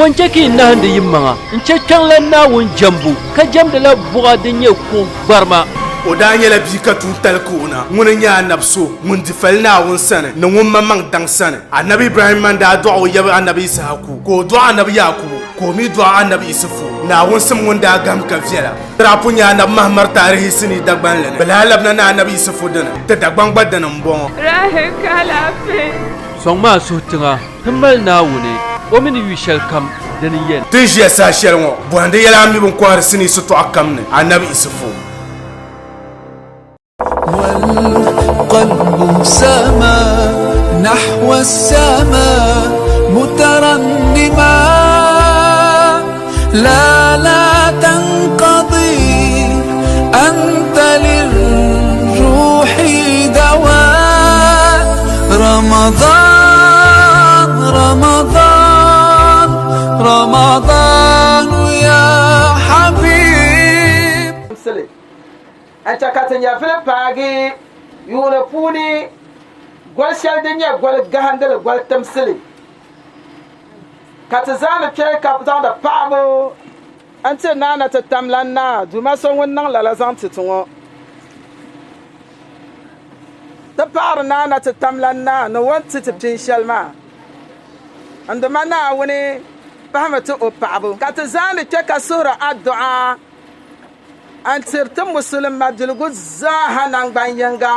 Bɔ n-chɛ ka yi nahindi yimaŋa n-chɛ kpiɔŋlan Naawuni jɛmbu, ka jɛmdila buɣa din nyɛ kuɣ gbarima? O daa nyɛla bia ka tuuntali ka o na. Ŋuni n-nyɛ anabi so ŋun di fali Naawuni sani ni ŋun maŋmaŋ daŋ sani. Anabi Ibrahimma n-daa dɔɣi o yaba anabi Yisahaku, ka o dɔɣi anabi Yaakubu, ka o mi dɔɣi anabi Isufu. Naawuni sim ŋun daa gahim ka viɛla. Ti daa pun nya anabi Mahamar taarihi sinii Dagbanli ni. Bɛ lahi labina ni anabi Isufu dini. Ti Dagbaŋ gba dini m-bɔŋɔ. Rahi ka alaafee. Sɔŋmi a suhu tiŋa ti mali Naawuni, o mi ni yu shɛlikam dini yɛn. Ti ni ʒiya saha shɛli ŋɔ, bɔhindi yɛla a mi bɛ ni kɔhiri sinii sitɔɣu kam ni anabi Isufu. والقلب سما نحو السماء مترنما لا لا تنقضي أنت للروح دواء رمضان رمضان رمضان يا حبيب N chɛ ka ti nyɛvili paagi yuuni puuni gol shɛli din nyɛ goli gahindili goli timsili, ka ti zaandi kpe ka zaŋdi paɣibu n-ti Naa ni ti tamlan Naa Duuma so ŋun niŋ lala zaŋ ti ti ŋɔ. Ti paɣiri Naa ni ti tamlan Naa ni o ni ti ti pin shɛli maa. N Duuma Naawuni pahimi ti o paɣibu, ka ti zaandi kpe ka suhiri adua. N-tiri ti Musulinima diligu zaaha naŋgban yiŋga.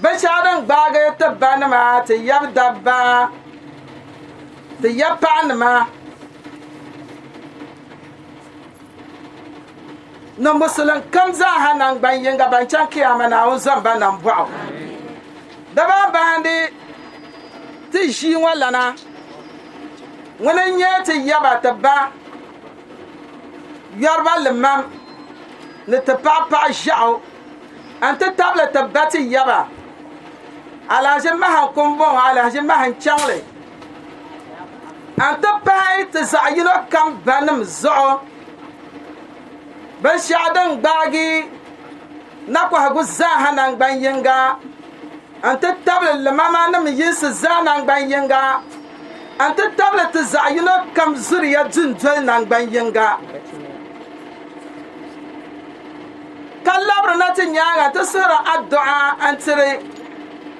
Binshɛɣu din gbaagi ti banima, ti yab dabba, ti yab paɣanima ni Musulin kam zaaha naŋgban yiŋga ban chaŋ Kiyama Naawuni zom ba nambɔɣu. Di baa bahindi ti ʒii ŋɔ lana ŋuni n-nyɛ ti yaba ti ba. Yɔriba limam ni ti paɣi paɣ ʒiɛɣu nti tabili ti ba ti yaba alahiʒi mahim kumbɔŋɔ, alahiʒi mahim chaŋli nti pahi ti zaɣ yino kam banim zuɣu. Binshɛɣu din gbaagi nakɔhigu zaaha naŋgban yiŋga nti tabili limamanim yinsi zaa naŋgban yiŋga nti tabili ti zaɣ yino kam zuliya dundoli naŋgban yiŋga, ka labirina ti nyaaŋa nti suhiri adua n-tiri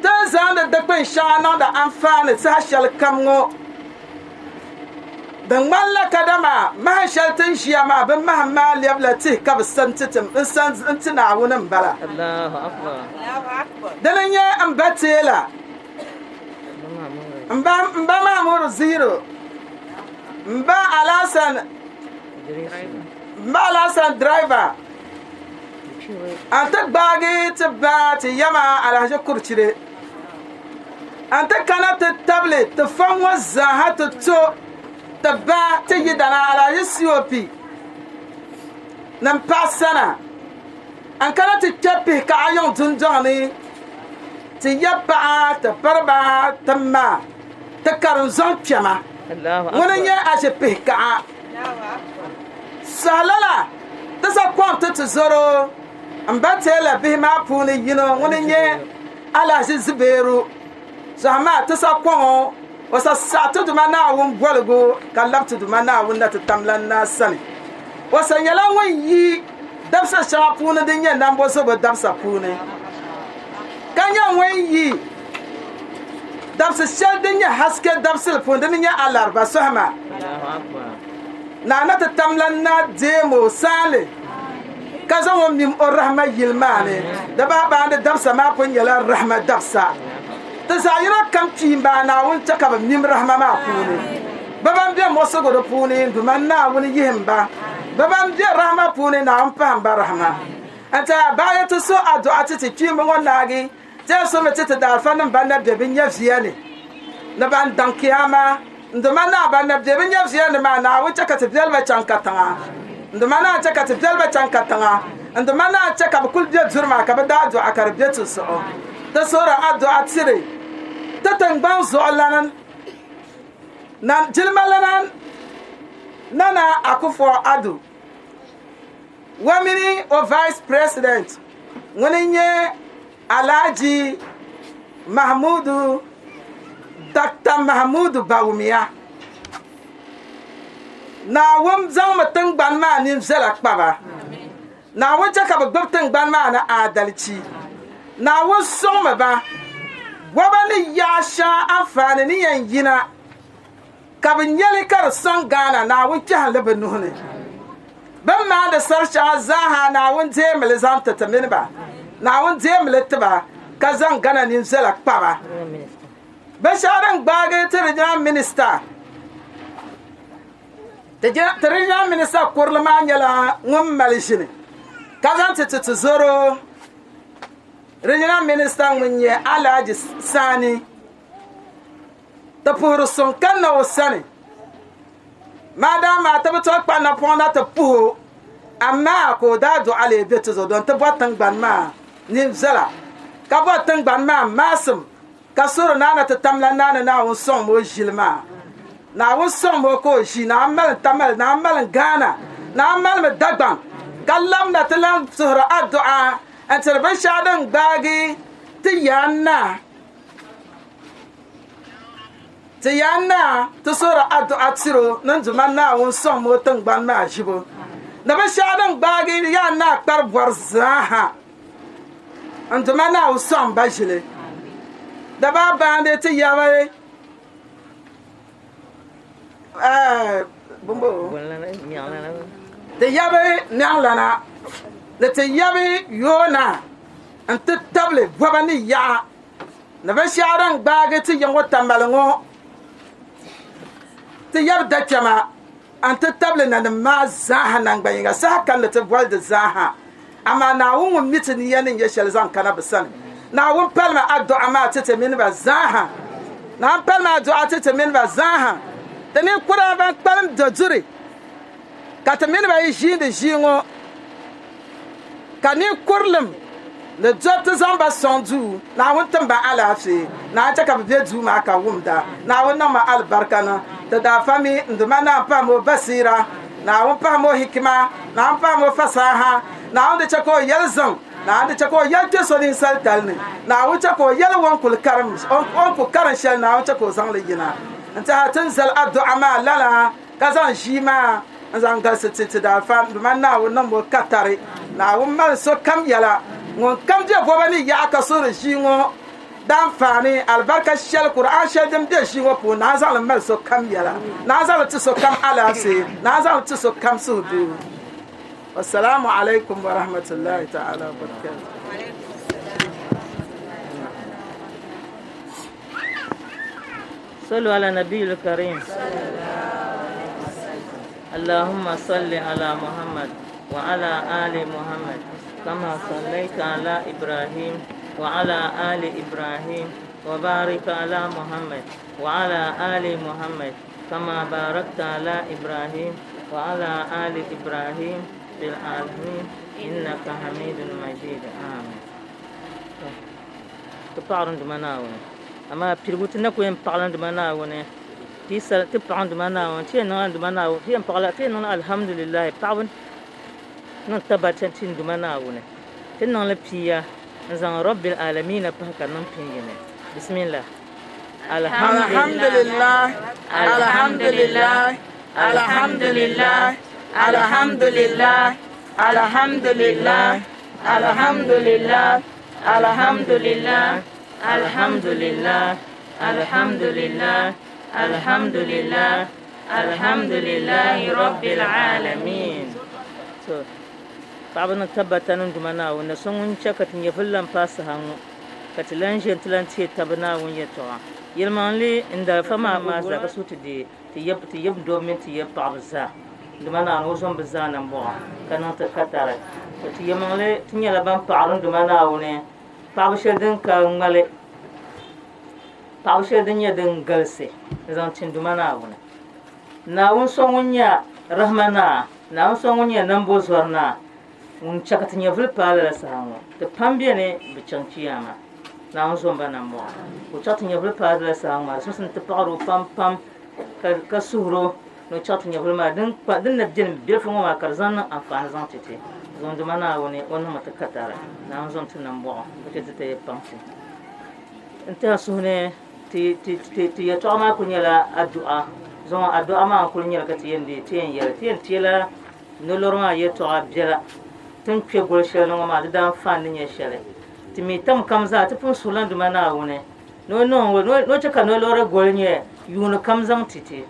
ti ni zaŋdi dikpin shɛŋa niŋdi anfaani saha shɛlikam ŋɔ. Di ŋmanila kadama mahim shɛli ti ni ʒiya maa, bɛ mahim maa lɛbila tihi ka bɛ sa n-ti ti n-ti Naawuni m-bala. Dini n-nyɛ m ba teela, m ba Mahmud Ziro, m ba Alhassan, m ba Alhassan driver, n-ti gbaagi ti ba ti yama Alhaji Kurchire. N ti kana ti tabili ti fam ŋɔ zaaha ti to ti ba ti yidana Alhaji COP ni m paɣa sana. N kana ti kpe pihi kaɣa yiŋ dundɔŋ ni ti ya paɣa ti piriba ti ma ti karinzɔŋ kpɛma ŋuni n-nyɛ aʒi pihi kaɣa. Saha lala ti sa kɔŋ ti tizɔro m ba teela bihi maa puuni yino ŋuni n-nyɛ Alahichi Zubairu zɔhi maa ti sa kɔŋ o, o sa saɣi ti Duuma Naawuni boligu ka labi ti Duuma Naawuni na ti tam lan naa sani. O sa nyɛla ŋun yi dabisa shɛŋa puuni din nyɛ nambozobo dabisa puuni, ka nyɛ ŋun yi dabisi shɛli din nyɛ haske dabisili puuni, di ni nyɛ Alariba sɔhi maa. Naa na ti tam lan naa deem o saali. ka zaŋ o mim o rahima yili maa ni. Di bahi baandi dabisa maa pun nyɛla rahima dabisa. Ti zaɣ yino kam kpiimba Naawuni chɛ ka bɛ mim rahima maa puuni. Bɛ ban be muɣisigu di puuni, n Duuma Naawuni yihim ba. Bɛ ban be rahima puuni, Naawuni pahim ba rahima. N tɛha baɣiya ti suh adua ti ti kpiimba ŋɔ naagi, ti yɛn suhimi ti ti daalifanim ban na be bɛ nyɛviya ni, ni ban daŋ kiyaama. N Duuma Naa, ban na be bɛ nyɛviya ni maa, Naawuni chɛ ka ti biɛli ba chaŋ katiŋa. N Duuma Naa, chɛ ka ti biɛli ba chaŋ katiŋa. N Duuma Naa, chɛ ka bɛ kul be duri maa ka bɛ daa dɔɣi ka di be ti zuɣu. Ti suhiri a dɔɣi tiri ti tiŋgbani zuɣulana jilimalana Nana Akufo-Addo o mini o Vice President ŋuni n-nyɛ Alhaji Mahmudu Dakta Mahmudu Bawumia. Naawuni zaŋmi tiŋgbani maa nin viɛla kpaba. Naawuni chɛ ka bɛ gbibi tiŋgbani maa ni aadalichi. Naawuni sɔŋmi ba bɔba ni yaɣa shɛŋa anfaani ni yɛn yina ka bɛ nya li ka di sɔŋ Ghana. Naawuni kpɛhim li bɛ nuhi ni. Bɛ ni maandi sari shɛŋa zaaha Naawuni deemi li zaŋ ti ti mini ba. Naawuni deemi li ti ba ka zaŋ Ghana nin viɛla kpa ba. Binshɛɣu din gbaagi ti regional minister ti regional minister kurili maa nyɛla ŋun mali ʒini ka zaŋ ti ti tizoro regional minister ŋun nyɛ Alhaji Sani ti puhiri suŋ kanna o sani maa dama ti bi tooi kpa napɔŋ na ti puhi o amaa ka o daa dɔɣi lee be ti zuɣu don ti bɔri tiŋgbani maa nin viɛla ka bɔri tiŋgbani maa maasim Ka suhiri naa na ti tamla naa ni Naawuni sɔŋ ma o ʒili maa. Naawuni sɔŋ ma o ka o ʒi, naa mali Tamale, naa mali Ghana, naa mali mi Dagbaŋ, ka labina ti lan suhiri adu'a n-tiri binshɛɣu din gbaagi ti Yaan Naa. Ti Yaan Naa ti suhiri adu'a tiri o ni Duuma Naawuni sɔŋ ma o tiŋgbani maa ʒibu ni binshɛɣu din gbaagi Yaan Naa kpari bɔri zaaha. N Duuma Naawuni sɔŋ ba ʒili. Di baa baandi ti yabi ti yabi Mɛŋlana ni ti yabi Yoona nti tabili bɔba ni yaɣa ni binshɛɣu din gbaagi ti yiŋ ŋɔ tamali ŋɔ ti yabi dakpɛma nti tabili nanim maa zaaha naŋgbanyiŋa saha kam ni ti boli di zaaha. Amaa Naawuni ŋun mi ti nia ni nyɛ shɛli zaŋ kana bɛ sani. Naawuni palimi a dɔɣa maa ti ti mini ba zaaha. Naawuni palimi a dɔɣa ti ti mini ba zaaha. Ti ninkura ban kpalim do duri, ka ti mini ba yi ʒiindi ʒii ŋɔ, ka ninkurilim ni dɔbiti zaŋ ba sɔŋ duu. Naawuni tim ba alaafee. Naawuni chɛ ka bɛ be duu maa ka wumda. Naawuni niŋ ma alibarika niŋ ti daafa mi n Duuma Naawuni pahim o basiira. Naawuni pahim o hikima. Naawuni pahim o fasaaha. Naawuni di chɛ ka o yɛli ziŋ. Naawuni di chɛ ka o yɛli kpe so ninsal tali ni. Naawuni chɛ ka o yɛli o ni kul karim, o ni ku karim shɛli, Naawuni chɛ ka o zaŋ li yina n-ti a. Ti ni zali adu'a maa lala ka zaŋ ʒii maa n-zaŋ galisi ti ti daalifa Duuma Naawuni niŋm o katari. Naawuni mali sokam yɛla. Ŋunkam be bɔba ni yaɣa ka suhiri ʒii ŋɔ daanfaani, alibarika shɛli, Kur'an shɛli din be ʒii ŋɔ puuni, Naawuni zaŋ li mali sokam yɛla. Naawuni zaŋ li ti sokam alaafee. Naawuni zaŋ li ti sokam suhudoo. Wassalamu alaikum wa rahmatullahi ta'ala wa barakatuh. صلوا على نبي الكريم اللهم صل على محمد وعلى آل محمد كما صليت على إبراهيم وعلى آل إبراهيم وبارك على محمد وعلى آل محمد كما باركت على إبراهيم وعلى آل إبراهيم في العالمين إنك حميد مجيد آمين Ti paɣiri n Duuma Naawuni, amaa piligu ti na ku yɛn paɣila n Duuma Naawuni, ti yi sal, ti paɣi n Duuma Naawuni, ti yɛn niŋla n Duuma Naawuni, ti yɛn paɣila, ti yɛn niŋla alihamdulilahi paɣibu niŋ tabata ti n Duuma Naawuni. Ti niŋ li pia n-zaŋ Rabbil Aalamiina pahi ka di niŋ pin yini. Bismillah. Alhamdulillah, alhamdulillah, alhamdulillah, alhamdulillah, alhamdulillah, alhamdulillah. Alhamdulillah, alhamdulillah, alhamdulillah, alhamdulillah, alhamdulillahi rabbil alamin. To, paɣaba ni tabbata ni Duuma Naawuni ni so ŋun chɛ ka ti nyɛvili lan paai saha ŋɔ, ka ti lan ʒe nti lan teei taba Naawuni yɛtɔɣa. Yɛlimaŋli, n dalifa maa maa zaa ka suhu ti deei ti yab ti yab dɔbba mini ti yab paɣaba zaa. Dama Naawuni o zaŋ bɛ zaa nambɔɣu ka niŋ ti katari. To ti yɛlimaŋli ti nyɛla ban paɣiri n Duuma Naawuni paɣibu shɛli din ka ŋmali, paɣibu shɛli din nyɛ din galisi n-zaŋ ti n Duuma Naawuni. Naawuni so ŋun nyɛ Rahima Naa, Naawuni so ŋun nyɛ Nambɔzɔri Naa, ŋun chɛ ka ti nyɛvili paai lala saha ŋɔ, ti pam beni bi chaŋ Chiyaama. Naawuni zom ba nambɔɣu. Ka o chaɣ ti nyɛvili paai lala saha ŋɔ maa, di simsi ni ti paɣir o pampam ka suhir o ni o chaɣ ti nyɛvili maa din kpa din na beni bilifu ŋɔ maa ka di zaŋ niŋ anfaani zaŋ ti ti. Zomduma Naawuni, o niŋmi ti katari. Naawuni zom ti nambɔɣu ka chɛ ti ti kpaŋsi. N tɛha suhu ni ti yɛtɔɣa maa kul nyɛla adu'a Zuŋɔ adu'a maa n-kuli nyɛli ka ti yɛn deei, ti yɛn yɛli, ti yɛn teela nolori maa yɛltɔɣa biɛla. Ti ni kpe goli shɛli ni ŋɔ maa di daanfaani ni nyɛ shɛli. Ti mi tam kam zaa ti pun suhirila n Duuma Naawuni ni o niŋ ni o chɛ ka nolori goli nyɛ yuuni kam zaŋ ti ti,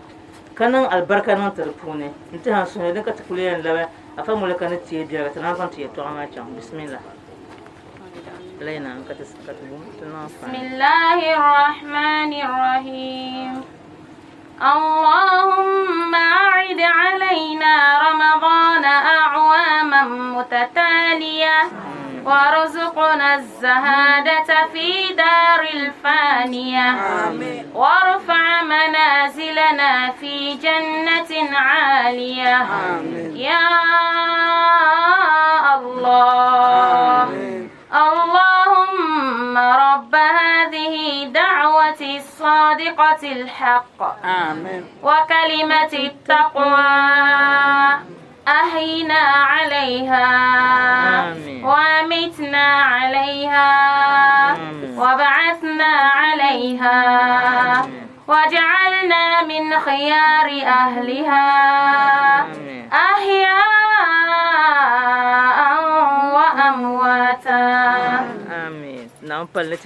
ka niŋ alibarika niŋ ti di puuni. N-tihi a n suhu ni din ka ti kuli yɛn labi Afa Mulika ni teei biɛla ka ti naan zaŋ ti yɛltɔɣa maa chaŋ. Bismillah. بسم الله الرحمن الرحيم اللهم أعد علينا رمضان أعواما متتالية وارزقنا الزهادة في دار الفانية آمين. وارفع منازلنا في جنة عالية آمين. يا الله آمين. اللهم رب هذه دعوة الصادقة الحق آمين. وكلمة التقوى أحينا عليها آمين. وأمتنا عليها آمين. وبعثنا عليها آمين. وجعلنا من خيار أهلها آمين. أحياء وأمواتا آمين نعم palli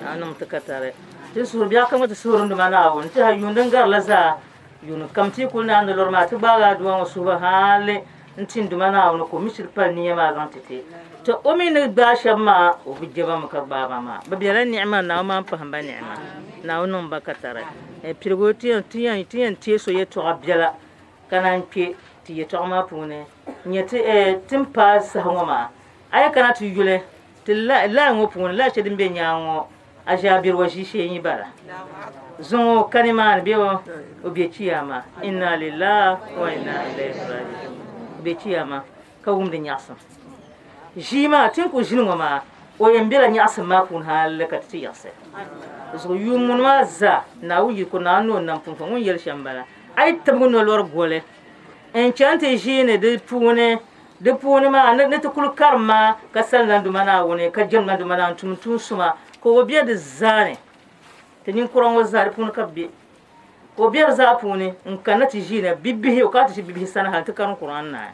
a niŋ ti ka tari ti suhuri biɛɣu kam ti suhuri nduma Naawuni ti ha yuun din garila zaa Yuuni kam ti yi kuli naai ni lɔri maa, ti gbaagi aduwa ŋɔ suhibu hali n-ti n Duuma Naawuni ka o mi shiri pali niya maa zaŋ ti ti. Tɔ! O mi ni gbaai shɛba maa, o bi je ba mi ka gbaai ba maa. Bɛ bela ni'ima, Naawuni maa m-pahim ba ni'ima. Naawuni niŋ ba katari. Piligu ti yɛn, ti yɛn, ti yɛn teei so yɛtɔɣa biɛla ka naan kpe ti yɛtɔɣa maa puuni n-nyɛ ti, ti ni paai saha ŋɔ maa. A yi kana ti yuli ti lahi ŋɔ puuni, lahi shɛli din be nyaaŋa ŋɔ, Aʒiabiriwa ʒiishee n-yi bala. Zuŋɔ ka nimaani bɛ o be chiyaama, Inna lillahi wa inna ilayhi raji'un. O be chiyaama ka wumdi nyaɣisim. Ʒii maa, ti ni kuli ʒini ŋɔ maa, o yɛn bela nyaɣisim maa puuni hali ka ti ti yiɣisi. Zuɣu yuun ŋuni maa zaa, Naawuni yiko Naawuni ni o nam pumpɔŋ ŋun yɛli shɛm m-bala. A yi tibigi nolɔri goli n-chani ti ʒiini di puuni, Di puuni maa, ni ti kul karimma ka salinla n Duuma Naawuni, ka jɛmla n Duuma Naawuni tum tuun suma, ka o be di zaa ni. Ti ninkura ŋɔ zaa di puuni ka bɛ be. Ka o be di zaa puuni n-kanna ti ʒiina bibihi, o kana ti ʒi bibihi sani hal nti karim Kur'an naai.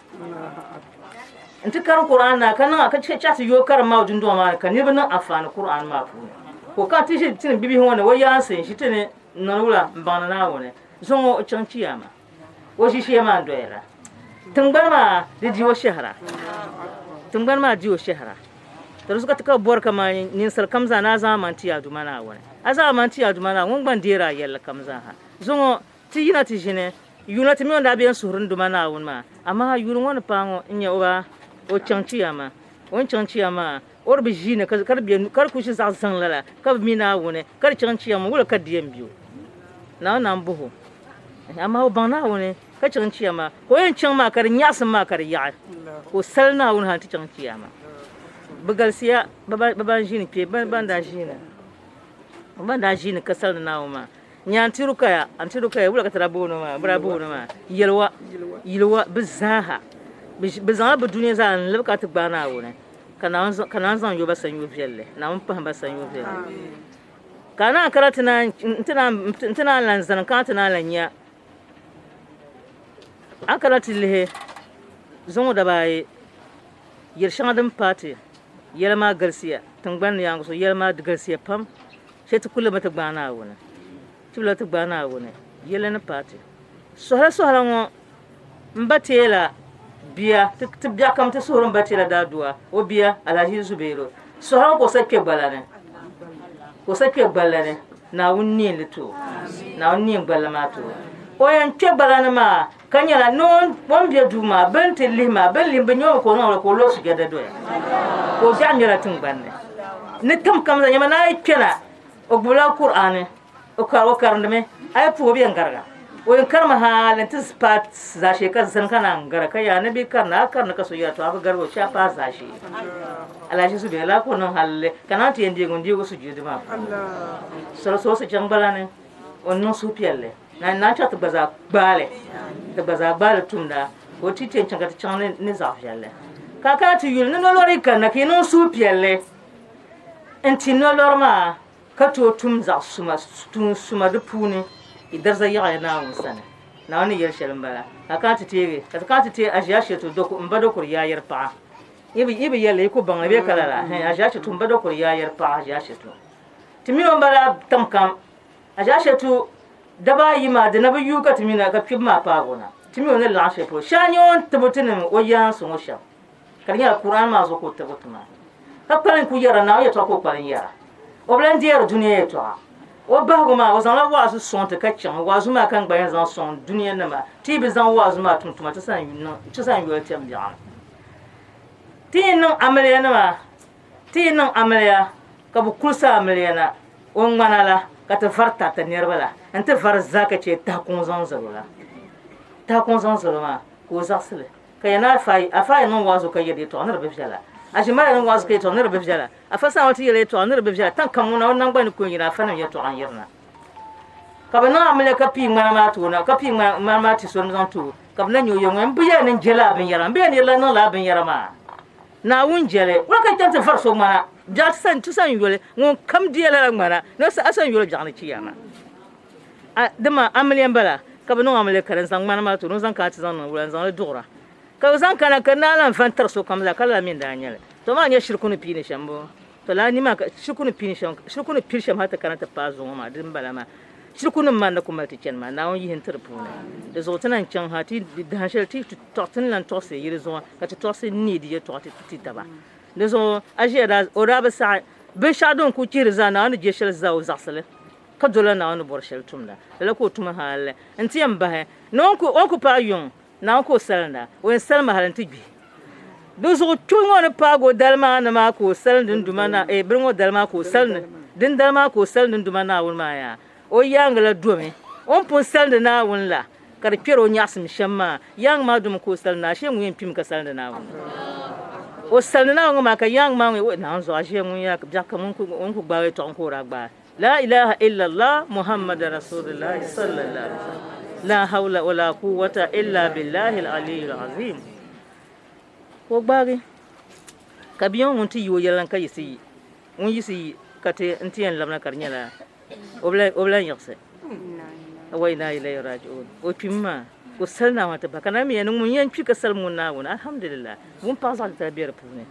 Nti karim Kur'an naai ka niŋ ka chaɣ ti yooi karim maa o dundɔŋ maa ni ka niriba niŋ anfaani Kur'an maa puuni. Ka o kana ti ʒi ti ni bibihi ŋɔ ni o yaansi n-ʒi ti ni n-niŋdi wula m-baŋdi Naawuni. Zuŋɔ o chaŋ chiyaama. O ʒiishee maa n-doya la. Tiŋgbani maa di di o shɛhira. Tiŋgbani maa di o shɛhira. Ka di zuɣu ka ti ka bɔri kaman ninsal kam zaa ni a zaŋ amaŋ ti a Duuma Naawuni. A zaŋ amaŋ ti a Duuma Naawuni, ŋun gba n-deeri a yɛlli kam zaa ha. Zuŋɔ ti yina ti ʒini yuuna ti mi o ni daa be n-suhiri n Duuma Naawuni maa. Amaa yuuni ŋɔ ni paai ŋɔ n-nyɛ o ba o chaŋ chiyaama. O ni chaŋ chiyaama maa, o di bi ʒiini ka di be ka di kuli ʒi zaɣ zaŋ lala ka bi mi Naawuni ka di chaŋ chiyaama wula ka di yɛn be o? Naawuni naan bɔh o. Amaa o baŋ Naawuni ka chaŋ chiyaama, ka o yɛn chaŋ maa ka di nyaɣisim maa ka di yaɣi, ka o sali Naawuni hal nti chaŋ chiyaama. Bɛ galisiya bɛ ban ʒiini kpe, bɛ ban daa ʒiini, bɛ ban daa ʒiini ka salindi Naawuni maa. N-nyɛ Anti Rukaya, Anti Rukaya, wula ka ti daa booni o maa? Bɛ daa booni o maa Yelwa, Yilwa, bɛ zaaha. Bɛ zaŋla bɛ dunia zaa n-lab ka ti gbaai Naawuni, ka Naawuni zaŋ yo ba sanyoo viɛlli, Naawuni pahim ba sanyoo viɛlli. Ka a naan kana ti naan lan zani n-kana ti naan lan nya a kana ti lihi zuŋɔ daba ayi yɛl shɛŋa din paai ti yɛla maa galisiya tiŋgbani ni yaangi zuɣu yɛla maa di galisiya pam shee ti kuli mi ti gbaai Naawuni ti bi lahi ti gbaai Naawuni yɛla ni paai ti sɔhila sɔhila ŋɔ m ba teela bia ti biɛɣu kam ti suhuri m ba teela daadua o bia Alhaji Zubairu sɔhila ŋɔ ka o sa kpe gbala ni ka o sa kpe gbala ni Naawuni neen li ti o Naawuni neen gbala maa ti o o yɛn kpe gbala ni maa ka nyɛla ni o ni be duu maa bɛ ni ti lihi maa bɛ ni lihi bɛ nyɛ o ka o niŋ ka o lo sujada doya ka o biɛɣu nyɛla tiŋgbani ni ni tim kam zaa nyɛma ni a yi kpɛna o gbubila Kur'aani O kar o karindimi, a yi puhi o bɛ n-gariga. O yɛn karimi hali nti paai zaashee ka zani ka naan gari ka yaa ni bɛ karindi a karindi ka so yɛra to a bi garigi o shee a paai zaashee. Alahichi su bɛ lala ka o niŋ hali ka naan ti yɛn deegi ŋun deegi o sujuudi maa puuni. Soli so o sochɛŋ gbala ni o ni niŋ suhupiɛlli na naan chaŋ ti gba zaa gbaali ti gba zaa gbaali tumda ka o ti ti yɛn chaŋ ka ti chaŋ ni zaɣ viɛlli ka a kana ti yuli ni nolori yi kanna ka yi niŋ suhupiɛlli n-ti nolori maa. Ka tooi tum zaɣ suma, tuun suma di puuni. Yi dariza yaɣiya Naawuni sani. Naawuni ni yɛli shɛli m-bala. Ka a kana ti teegi, ka ti kana ti teei Aʒia Shɛtu dɔku m ba dɔkuri yaayɛri paɣa. Yi bi, yi bi yɛli li, yi ku baŋ li bee ka lala? Hɛn, Aʒia Shɛtu m ba dɔkuri yaayɛri paɣa Aʒia Shɛtu. Ti min o m-bala tiŋ kam. Aʒia Shɛtu daba ayi maa di na bi yuui ka ti mina ka kpibu maa paagi o na. Ti mi o ni laɣim shɛli polo. Shɛli n-nyɛ o ni tibi tinim o yaansi ŋɔ shɛm. Ka di nyɛla Kur'an maa zuɣu ka o tibigi ti maa. Ka kpalim ku yɛra, Naawuni yɛtɔɣa ka o kpalim yɛra. O bi lan deeri dunia yɛtɔɣa. O bahigu maa, o zaŋla wa'azu sɔŋ ti ka chaŋ. Wa'azu maa ka n gba yɛn zaŋ sɔŋ dunia nima. Ti yi bi zaŋ wa'azu maa tum tuma, ti san yoli tɛm biɛɣu ni. Ti yi niŋ amiliya nima, ti yi niŋ amiliya ka bɛ kulisi amiliya na, o ŋmana la ka ti vari tariti niriba la, nti vari zaa ka chɛ tahakuŋ zaŋ zali o la. Tahakuŋ zaŋ zali o maa ka o zaɣisi li. Ka ya ni afa yi niŋ waazu ka yɛli yɛtɔɣa ni di bi viɛla, aʒimaya niŋ waazu ka yɛtɔɣa ni di bi viɛla, afa saawɔr ti yɛli yɛtɔɣa ni di bi viɛla, tiŋ kam ŋuna o naŋgbani ni ku yɛn yina afanim yɛtɔɣa n-yirina. Ka bɛ niŋ amiliya ka pii ŋmana maa ti o na, ka pii ŋmana maa ti so ni zaŋ ti o, ka bɛ na nya o yɛli ŋɔ, M bi yɛli ni n je lala binyɛra, m bi yɛli ni yi lan niŋ lala binyɛra maa. Naawuni jɛli, wula ka yi chaŋ ti vari so ŋmana? Biɛɣu ti san yoli, ŋun kam di ya lala ŋmana, ni a san yoli biɛɣu ni chiyaama. Dama amiliya m-bala, ka bɛ niŋ amiliya ka di n-zaŋ ŋmana maa ti o ni o zaŋ kana ti zaŋ niŋ wula n-zaŋ li duɣira. Ka bɛ zaŋ kana ka naa lan va n-tiri sokam zaa, ka lala mi n-daa nyɛ li. Tɔ maa nyɛ shiriku ni piini shɛm bɔ? Tɔ lala ni maa ka shiriku ni piini shɛm, shiriku ni pili shɛm hal ti kana ti paai zuŋɔ maa, di m-bala maa. Shirikunim maa ni ku mali ti chani maa, Naawuni yihi n-ti di puuni. Di zuɣu ti na n-chaŋ ha ti dahin shɛli ti ti tɔɣ ti ni lan tɔɣisi yili zuŋɔ ka ti tɔɣisi neei di yɛtɔɣa ti ti taba. Di zuɣu a ʒiya daa o daa bi saɣi binshɛɣu din kul chihiri zaa Naawuni ni je shɛli zaa o zaɣisi li. Ka dolila Naawuni ni bɔri shɛli tumda. Lala ka o tuma hal nti yɛn bahi ni o ni ku paai yuŋ, Naawuni ka o salinda, o yɛn salimi hal nti gbihi. Di zuɣu kpibu ŋɔ ni paagi o dali maa ni maa ka o salindi n Duuma Na, eh, bini ŋɔ dali maa ka o salindi, dindali maa ka o salindi n Duuma Naawuni maa yaa. O yaaŋa la domi o ni pun salindi Naawuni la, ka di kpɛri o nyaɣisim shɛm maa. Yaaŋa maa domi ka o salindi Naawuni, ashee ŋun yɛn kpimi ka salindi Naawuni. O salindi Naawuni ŋɔ maa ka yaaŋa maa ŋun, Naawuni zuɣu ashee ŋun yaa biɛɣu kam o ni ku gbaai o yɛtɔɣa ŋun ka o daa gbaai. La ilaha illallah Muhammad Rasulullah sallallahu alaihi wasallam. La hawla wala quwwata illa billahi al-aliyyil azim. Ka o gbaagi ka bia ŋɔ ŋun ti yi o yɛli ka yiɣisi yi ŋun yiɣisi yi ka ti n ti yɛn labina ka di nyɛla o bi lan yiɣisi wa inna ilayhi raji'un o kpimi maa ka o sali Naawuni ti bahi ka na mi ya ni ŋun yɛn kpi ka salim ŋun Naawuni alhamdulillah wumpaɣa zaɣ titali be di puuni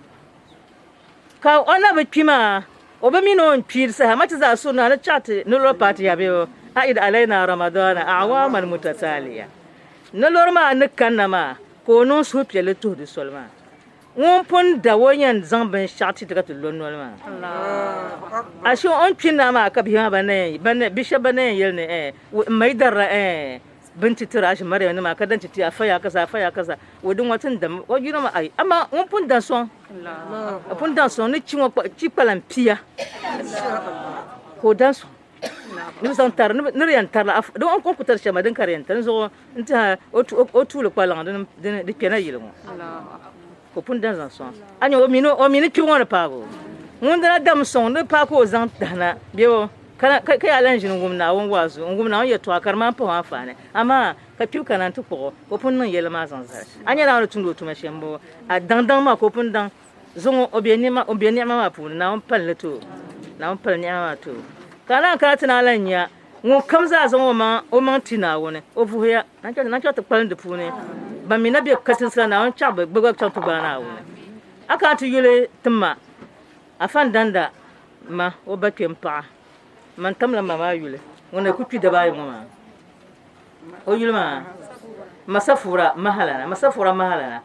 Ka o na bi kpi maa, o bi mi ni o ni kpi di saha ma ti zaa suhiri ni a ni chaɣ ti ni lɔri paati ya bee a'id alayna Ramadana a'waman mutataliya. Ni lɔri maa ni kanna maa ka o niŋ suhupiɛlli tuhi di soli maa. Ŋun pun da o yɛn zaŋ binshɛɣu ti ti ka ti lo noli maa. Ashe o ni kpi na maa ka bihi maa bi shɛba ban na yɛn yɛli ni eh, m ma yi darila eh, Bɛ ni ti tiri aʒi Mariam nima ka dan ti ti afa ya kaza, afa ya kaza, o di ŋɔ ti ni dam o yino maa ayi, amaa ŋun pun dan sɔŋ, o pun dan sɔŋ ni chi ŋɔ chi kpalan pia ka o dan sɔŋ ni bi zaŋ tari ni di yɛn tari la di o ku tari shɛli maa din ka di yɛn tari zuɣu n tiɛha o tuuli kpalaŋ dini di kpɛna yili ŋɔ ka o pun dan zaŋ sɔŋ a nyɛ o mi ni kpibu ŋɔ ni paagi o ŋun dina dam sɔŋ ni paagi ka o zaŋ tahina bee o Ka yaa lan ʒini n-wum Naawuni waazu, n-wum Naawuni yɛtɔɣa ka di maan pahi o anfaani. Amaa ka kpibu kana nti kpuɣ o, ka o pun niŋ yɛlli maa zaŋ zali. A nya Naawuni ni tumdi o tuma shɛm m-bɔŋɔ, a daŋdaŋ maa ka o pun daŋ zuŋɔ, o be ni'ima maa puuni, Naawuni pali li ti o, Naawuni pali ni'ima maa ti o. Ka a naan kana ti naan lan nya ŋunkam zaa zaŋ omaŋ ti Naawuni, o vuhiya, naan chaŋ ti kpalim di puuni. Ban mi na be katinsi la, Naawuni chaɣ bɛ gba chaŋ ti gbaai Naawuni. A kana ti yuli ti ma, Afa Ndanda Ma o ba kpɛm paɣa man tamla ma maa yuli ŋun na ku kpi daba ayi ŋɔ maa o yuli maa Masafura Mahalana Masafura Mahalana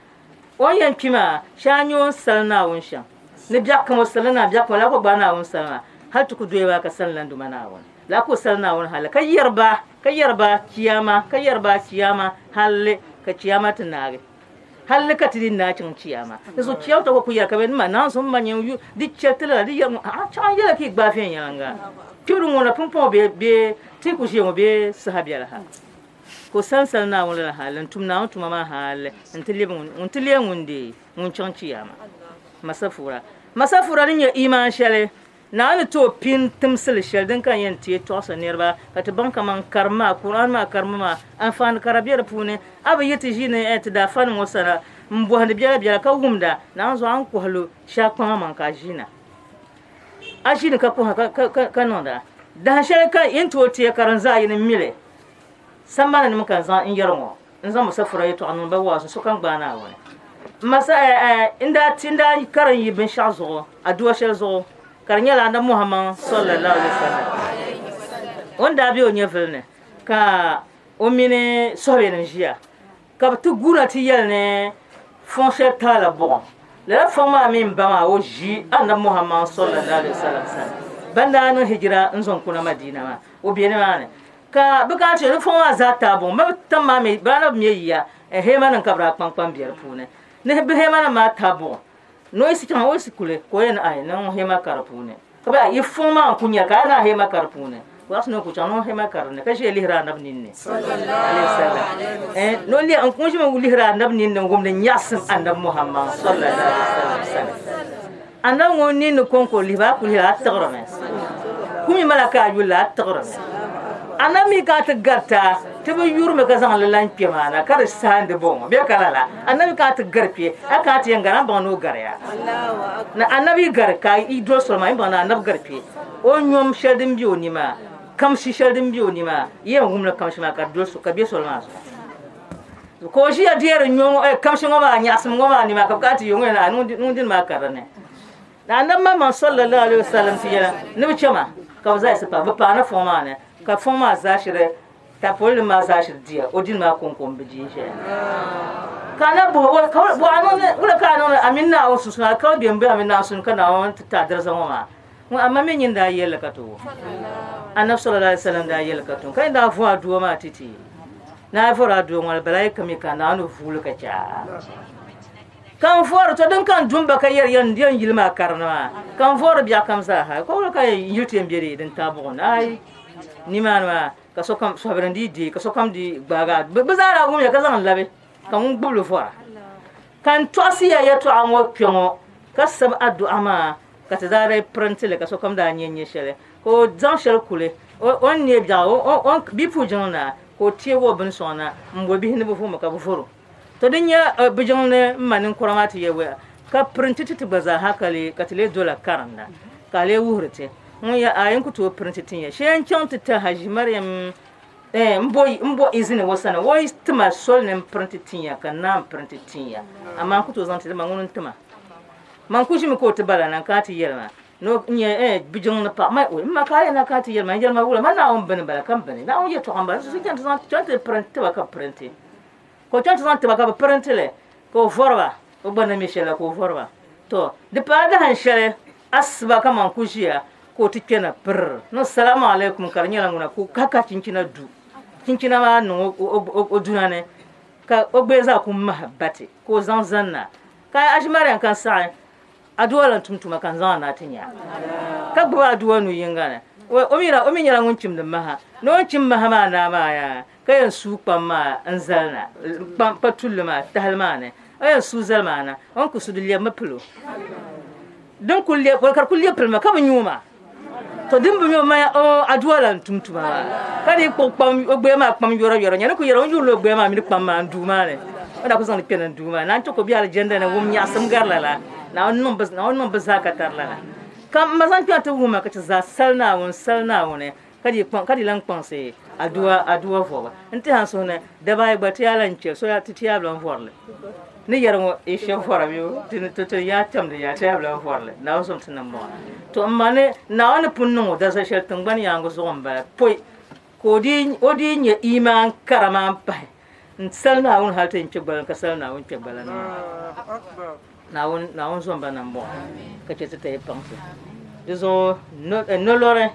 o ni yɛn kpi maa shee a nyɛ o ni sali Naawuni shɛm ni biɛɣu kam o salila Naawuni biɛɣu kam laa ka o gbaai Naawuni sali maa hali ti ku doya maa ka sali lan Duuma Naawuni laa ka o sali Naawuni hali ka yɛri ba ka yɛri ba chiyaama ka yɛri ba chiyaama hali ka chiyaama ti naagi. Hali ka ti di naai chaŋ chiyaama. Di zuɣu chiyaama tɔbu ku yɛra ka bɛ nima naan zuŋ ma nyɛ yu di chɛ ti lala di yɛri ŋɔ a chaŋ yɛla ka yi gbaai viɛnyɛliŋga. Kpibiri ŋɔ na pumpɔŋɔ bee bee ti ku ʒiya ŋɔ bee saha biɛla ha. Ka o sansali Naawuni lala hali n-tum Naawuni tuma maa hali nti lebi ŋun nti leei ŋun deei ŋun chaŋ chiyaama. Masafura. Masafura ni nyɛ imaan shɛli Naawuni ni ti o pini timsili shɛli din ka yɛn teei tɔɣisi niriba, ka ti baŋ kaman karim maa, Kur'an maa karimbu maa, anfaani kara be di puuni. A bi yi ti ʒini n-ti daafanim ŋɔ sana m-bɔhindi biɛlabiɛla ka wumda, Naawuni zuɣu a ni kɔhi lu shɛli kpaŋ amaŋ ka a ʒiina. A ʒini ka kɔha ka niŋda. Dahin shɛli ka yi ni tooi teei karim zaɣ yini m-mi li. Sambani nim ka n zaŋ n yɛri ŋɔ n zaŋ musafura yɛtɔɣa niŋ ba waazu sokam gbaai Naawuni. M ma sa n daa ti n daa karim yi binshɛɣu zuɣu aduwa shɛli zuɣu ka di nyɛla Anabi Muhammad sallallahu alaihi wasallam o ni daa be o nyɛvili ni ka o mini sɔhibenim ʒiya ka bɛ ti guuna ti yɛli ni fɔŋ shɛli taala buɣim. Lala fɔŋ maa mi m ba maa o ʒi Anabi Muhammad sallallahu alaihi wasallam sani ban daa niŋ hijira n zaŋ kuna Madina maa o be nimaani ka bɛ kana ti yɛli ni fɔŋ maa zaa taai buɣim. Bɛ tiŋ maa mi bɛ daa na bi me yiya hɛmanim ka bɛ daa kpaŋkpaŋ be di puuni ni bɛ hɛmanim maa taai buɣim ni o yi si chaŋ o yi si kuli ka o yɛli ni ai ni ŋun hɛma ka di puuni. Ka bɛ yi fɔŋ maa n-ku nya ka a na hɛma ka di puuni. Waɣisi ni o ku chaŋ ni o hɛma ka di ni ka ʒiya lihiri Anabi ninni. Alayhi salam. Ni o lihi, n ʒimi lihiri Anabi ninni n-wumdi nyaɣisim Anabi Muhammad sallallahu alayhi wa sallam. Anabi ŋun ninni kɔŋko lihibu a ku lihiri a tiɣirimi. Kum mi mala ka a yuli a tiɣirimi. Anabi mi ka a ti garita ti bi yurimi ka zaŋ li lan kpe maa na ka di saandi bɔŋɔ bee ka lala. Anabi ka a ti gari kpe a ka a ti yɛn gari a ni baŋ ni o gariya. Ni anabi yi gari ka yi doli soli maa yi baŋ ni anabi gari kpe o nyom shɛli din be o ni maa kamshi shɛli din be o ni maa yi yɛn wumli kamshi maa ka di doli so ka be soli maa zuɣu. Ka o ʒiya deeri nyo ŋɔ kamshi ŋɔ maa nyaɣisim ŋɔ maa ni maa ka bɛ kana ti yo ŋɔ yɛn a niŋ dini maa ka di ni. Ni anabi maŋmaŋ sallallahu alaihi wasallam ti yɛla ni bɛ chɛma ka bɛ zaɣisi pa bɛ paani fɔŋ maa ni ka fɔŋ maa zaa shiri tapolili maa zaa shiri diya o dini maa kɔŋko m-bi di n-ʒɛya. Ka anabi bɔhi o, ka bɔ a niŋ ni wula ka a niŋ ni a mini Naawuni sunsuuni alikauli beni bee a mini Naawuni sunsuuni ka Naawuni ti ti a dariza ŋɔ maa? Ŋun a ma mi nyini daa yɛli li ka ti o. Anabi sallallahu alaihi wasallam daa yɛli ka ti o ka yin daa vo aduwa maa ti ti ni a vɔri aduwa ŋɔ balaayi kam yi ka Naawuni vuuli ka chɛ a. Ka n vɔri to din ka n dumba ka yɛri yɛn yɛn yili maa karini maa ka n vɔri biɛɣu kam zaa ha ka wula ka yɛn yili ti yɛn be di din taai buɣim ni ayi nimaani maa ka sokam sɔhibiri n dii deei ka sokam dii gbaagi a bɛ zaa daa wumya ka zaŋ n labi ka ŋun gbubili vɔra ka n tɔɣisi ya yɛtɔɣa ŋɔ kpe ŋɔ ka sabi adu'a maa ka ti daa lee pirinti li ka sokam daa nya n-nyɛ shɛli ka o zaŋ shɛli kuli o ni neei biɛɣu o bia puhi jiŋli na ka o teegi o bini sɔŋ na m-bo bihi ni bɛ vuhimi ka bɛ vɔro. To din nyɛ bɛ jiŋli ni m ma ninkura maa ti yɛwɛ ka pirinti ti ti gba zaa ha ka lee ka ti lee dola karinda ka a lee wuhiri ti ŋun ya a yɛn ku tooi pirinti tin ya shee n chaŋ ti ti Haji Mariam m bo izini o sani o yi ti ma soli ni m pirinti tin ya ka n naan pirinti tin ya amaa n ku tooi zaŋ ti dama ŋuni n ti ma man ku ʒimi ka o ti bala na n kana ti yɛli ma ni o nyɛ eh bɛ jiŋ ni paɣa ma oi m ma ka a yɛn na kana ti yɛli ma n yɛli ma wula ma Naawuni bini m-bala ka m bini Naawuni yɛtɔɣa m-bala so chaŋ ti zaŋ chaŋ ti pirinti ti ba ka bɛ pirinti Ka o chaŋ ti zaŋ ti ba ka bɛ pirinti li, ka o vɔri ba, o gba ni mi shɛli la ka o vɔri ba. To, di paai dahin shɛli asiba kaman ku ʒiya ka o ti kpɛna pirr niŋ salamu alaikum ka di nyɛla ŋuna ka o kahi kahi chinchina du chinchina maa niŋ o duna ni ka o gbaya zaa ku mahi bati ka o zaŋ zani na ka Aji Mariam ka n saɣi Aduwa lan tum tuma ka n zaŋ a na ti nya ka gbubi aduwa nu yiŋga ni. O mi nyɛla ŋun chimdi maha. Ni o ni chim maha maa naa maa yaa ka yɛn suui kpam maa n-zali na, kpam kpa tulli maa tahali maa ni. O yɛn suui zali maa na, o ni ku su di lɛbimi pili o. Din kuli lɛbi ka di kuli lɛbi pili ma ka bi nyu maa. To din bi nyu maa o aduwa lan tum tuma maa ka di kpuɣi kpam o gbaya maa kpam yɔra yɔra nya ni ku yɛra o ni yurila o gbaya maa mini kpam maa n duu maa ni. O daa ku zaŋli kpɛna n duu maa ni. Naan chɛ ka o be alijanda ni wum nyaɣisim gari lala. Naawuni niŋ bɛ Naawuni niŋ bɛ zaa ka tari lala. Ka m ma zaŋ kpɛna ti wuhi ma ka ti zaa sali Naawuni sali Naawuni ka di kpaŋ ka di lan kpaŋsi aduwa aduwa vɔbu. N tɛha n suhu ni daba ayi gba ti yaa lan chɛ so yaa ti ti yaa bi lan vɔri li. Ni yɛri ŋɔ yi shɛb vɔra mi o ti ti ti yaa tamdi yaa ti yaa bi lan vɔri li. Naawuni zom ti niŋ bɔŋɔ. To m ma ni Naawuni ni pun niŋ o dariza shɛli tiŋgbani yaaŋa zuɣu m-bala pɔi ka o dii o dii nya imaan kara maa m-pahi n sali Naawuni hali ti yɛn kpe gbala ka sali Naawuni kpe gbala ni maa. Naawuni Naawuni zom ba nambɔɣu ka chɛ ti tayi paŋsi. Di zuɣu nolori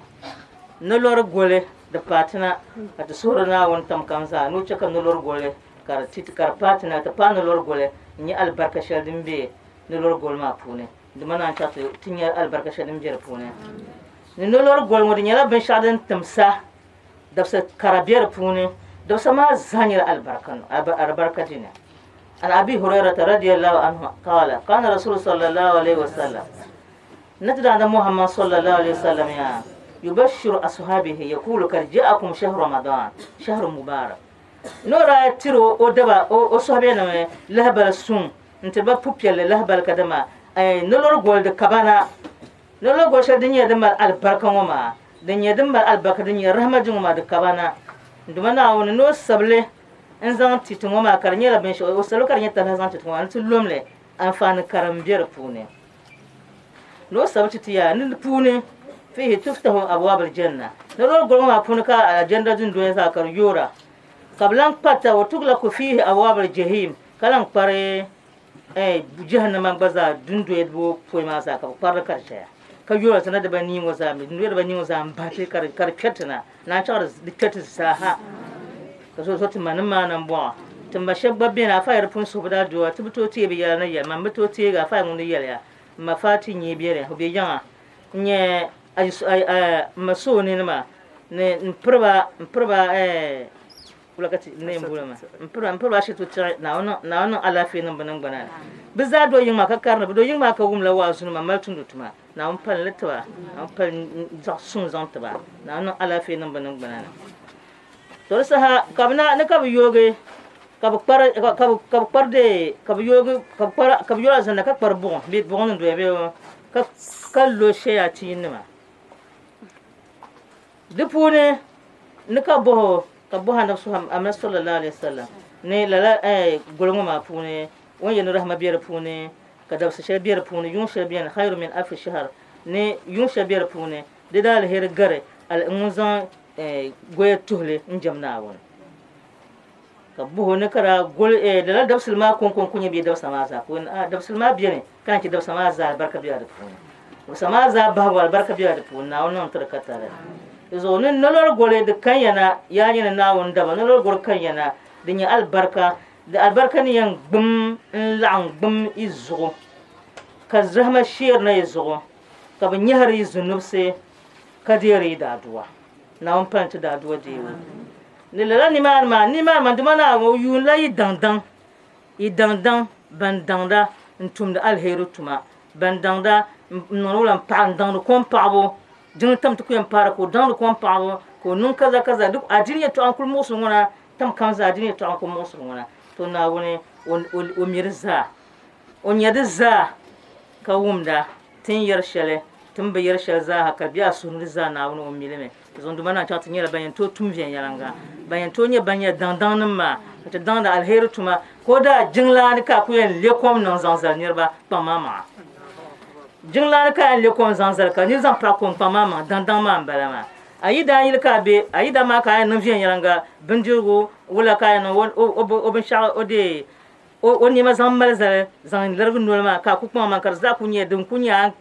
nolori goli di paatina ka ti suhiri Naawuni tam kam zaa ni o chɛ ka nolori goli ka di ti ka di paatina ti paai nolori goli n-nyɛ alibarika shɛli din be nolori goli maa puuni. Dima naan chaɣ ti ti nya alibarika shɛli din be di puuni. Ni nolori goli ŋɔ di nyɛla binshɛɣu din timsa dabisa kara be di puuni. Dabisa maa zaa nyɛla alibarika alibarika dini. An Abi Hurairata radiyallahu anhu qala kana Rasul sallallahu alayhi wa sallam ni ti daanda Muhammad sallallahu alayhi wa sallam ya yubashiru ashabihi yaqulu kad ja'akum shahru Ramadan shahru mubarak ni o daa tiri o daba o sɔhibenim lahibali suŋ n-ti ba pupiɛlli lahibali kadama nolori goli di kabana nolori goli shɛli din nyɛ din mali alibarika ŋɔ maa din nyɛ din mali alibarika din nyɛ rahama di ŋɔ maa di kabana. N Duuma Naawuni ni o sabili n-zaŋ ti ti ŋɔ maa ka di nyɛla binshɛɣu, o sabili ka di nyɛ talahi zaŋ ti ti ŋɔ maa ni ti lom li, anfaani kara m-be di puuni. Ni o sabi ti ti yaa ni di puuni, fiihi tuftahu abwaabul janna, ni di o goli ŋɔ maa puuni ka aljanna dundoya zaa ka di yoora, ka bɛ lan kparita wa tuglaku fiihi abwaabul jahim, ka lan kpari jahannama gba zaa dundoya bo poi maa zaa ka bɛ kparili ka di chɛya ka yoora ti na diba nii ŋɔ zaa mi dundoya diba nii ŋɔ zaa m-bahi ti ka di kpɛriti na naan chaŋ di kpɛriti zaa ka so ti ma nim maa na m-bɔŋɔ ti ma shɛba gba beni afa ya di pun suhu bi daa dooya ti bi tooi teei bi yɛla ni yɛli man bi tooi teegi afa ya ŋun ni yɛliya m ma Fati nyee beni o be yiŋa n-nyɛ m ma Sooni nima ni m piriba m piriba wula ka ti ne n boli ma n piriba n piriba ashibiti tiɣi Naawuni Naawuni niŋ alaafee niŋ bɛ niŋgbuna ni bɛ zaa do yiŋ maa ka karini bɛ do yiŋ maa ka wumla waazu nima mali tumdi tuma Naawuni pali li tiba Naawuni pali zaɣ suŋ zaŋ tiba Naawuni niŋ alaafee niŋ bɛ niŋgbuna ni to di saha ka bɛ na ni ka bɛ yoogi ka bɛ kpari ka bɛ ka bɛ kpari dee ka bɛ yoogi ka bɛ kpari ka bɛ yoori alizanda ka kpari buɣim bee buɣim ni doya bee ka ka lo shɛyaatiinima di puuni ni ka bɔhi o ka bɔhi anabi Muhammad sallallahu alaihi wasallam ni lala goli ŋɔ maa puuni o ni yɛli ni rahama be di puuni ka dabisi shɛli be di puuni yuŋ shɛli beni khayru min alfi shahr ni yuŋ shɛli be di puuni di daa aliheri gari ŋun zaŋ goya tuhili n-jɛm Naawuni ka bɔhi o ni ka daa goli lala dabisili maa kɔŋko n-ku nyɛ bee dabisa maa zaa ka o yɛli ni dabisili maa beni ka naan chɛ dabisa maa zaa alibarika bela di puuni dabisa maa zaa bahigu alibarika bela di puuni Naawuni niŋ ti di ka tali di zuɣu ni nolɔri goli di kan ya na yaa nyini Naawuni daba nolɔri goli kan ya na di nyɛ alibarika di alibarika ni yɛn gbum n-laɣim gbum yi zuɣu ka zahima sheerina yi zuɣu ka bɛ nyɛhiri yi zunubisi ka deeri yi daaduwa Naawuni pali ti daaduwa deebu ni lala nimaani maa nimaani maa dama Naawuni o yuunila yi daŋdaŋ Yi daŋdaŋ ban daŋda n-tumdi aliheri tuma, ban daŋda n-niŋdi wula m-paɣi n-daŋdi kom paɣibu, jiŋli tam ti ku yɛn paari ka o daŋdi kom paɣibu, ka o niŋ kaza kaza. Di adiini yɛltɔɣa n-kuli muɣisiri ŋɔ na, tam kam zaa adiini yɛltɔɣa n-kuli muɣisiri ŋɔ na. To Naawuni o mi di zaa. O nya di zaa ka wumda ti ni yɛri shɛli, ti ni bi yɛri shɛli zaa ha ka di be a suhu ni di zaa Naawuni o mi li mi. Zɔnduma naan chaŋ ti nyɛla ban yɛn tooi tum viɛnyɛliŋga, ban yɛn tooi nyɛ ban nyɛ daŋdaŋnim maa, ka ti daŋdi aliheri tuma, ka o daa jiŋlaani ka a ku yɛn le kom niŋ zaŋ zali niriba kpaŋmaŋmaŋa. Jiŋlaani ka a yɛn le kom zaŋ zali ka niri zaŋ paɣi kom kpaŋmaŋmaŋa, daŋdaŋ maa m-bala maa. A yi daa yili ka a be, a yi daa maa ka a yɛn niŋ viɛnyɛliŋga bindirigu, wula ka a yɛn niŋ o binshɛɣu o deei o nɛma zaŋ mali zali zaŋ larigi noli maa ka a ku kpaŋ maŋa ka di zaa ku nyɛ din ku nyɛ a ni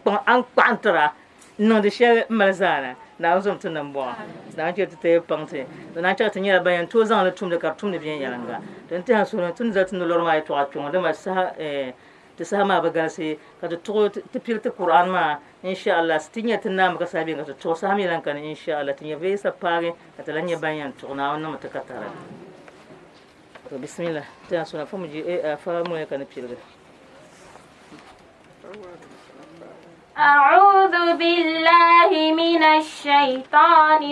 kpaɣintira n-niŋdi shɛli m-mali zaana. Naawuni zom ti nambɔɣu. Naawuni chɛ ti teei paŋ ti. Di naan chaŋ ti nyɛla ban yɛn tooi zaŋ li tumdi ka di tumdi viɛnyɛliŋga. Din tɛha suhu ni, ti ni zali ti nolori maa yɛtɔɣa kpe ŋɔ, dama saha, ti saha maa bi galisi ka ti tuɣi ti pili ti Quran maa, insha Allah. Ti nya ti naami ka saha beni ka ti tuɣi, saha mi lan kani, insha Allah. Ti nya veesa paagi ka ti lan nyɛ ban yɛn tuɣi. Naawuni niŋmi ti katari. To bismillah. Tɛha suhu ni, afa mu je, afa mu ka ni piligi. أعوذ بالله من الشيطان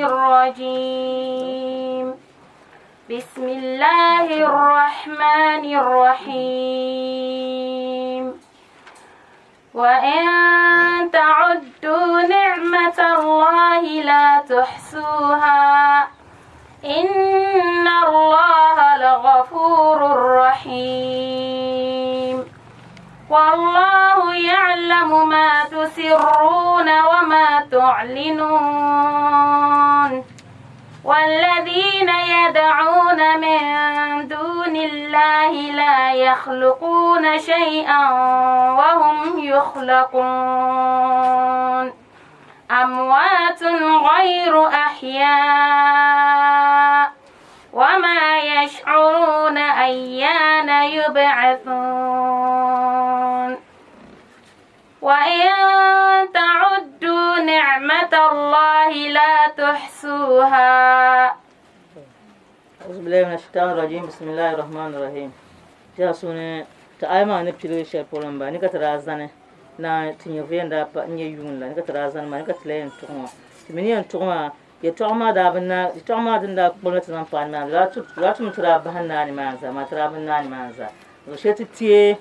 الرجيم بسم الله الرحمن الرحيم وإن تعدوا نعمة الله لا تحصوها إن الله لغفور رحيم والله يعلم ما تسرون وما تعلنون والذين يدعون من دون الله لا يخلقون شيئا وهم يخلقون أموات غير أحياء وما يشعرون أيان يبعثون وإن تعدوا نعمة الله لا تحصوها أعوذ بالله من الشيطان الرجيم بسم الله الرحمن الرحيم Jiya suuni ti ayi maa ni piligi shɛli polo m-bala ni ka ti daa zani na ti nyɛ vuya n-daa pa n-nyɛ yuun la ni ka ti daa zani maa ni ka ti lahi yɛn tuɣi ŋɔ ti mi ni yɛn tuɣi maa yɛtɔɣa maa daa bi naai yɛtɔɣa maa din daa kpuɣi ni ti zaŋ paai nimaani di daa tum ti daa bahi naai nimaani zaa maa ti daa bi naai nimaani zaa zuɣu shɛli ti teei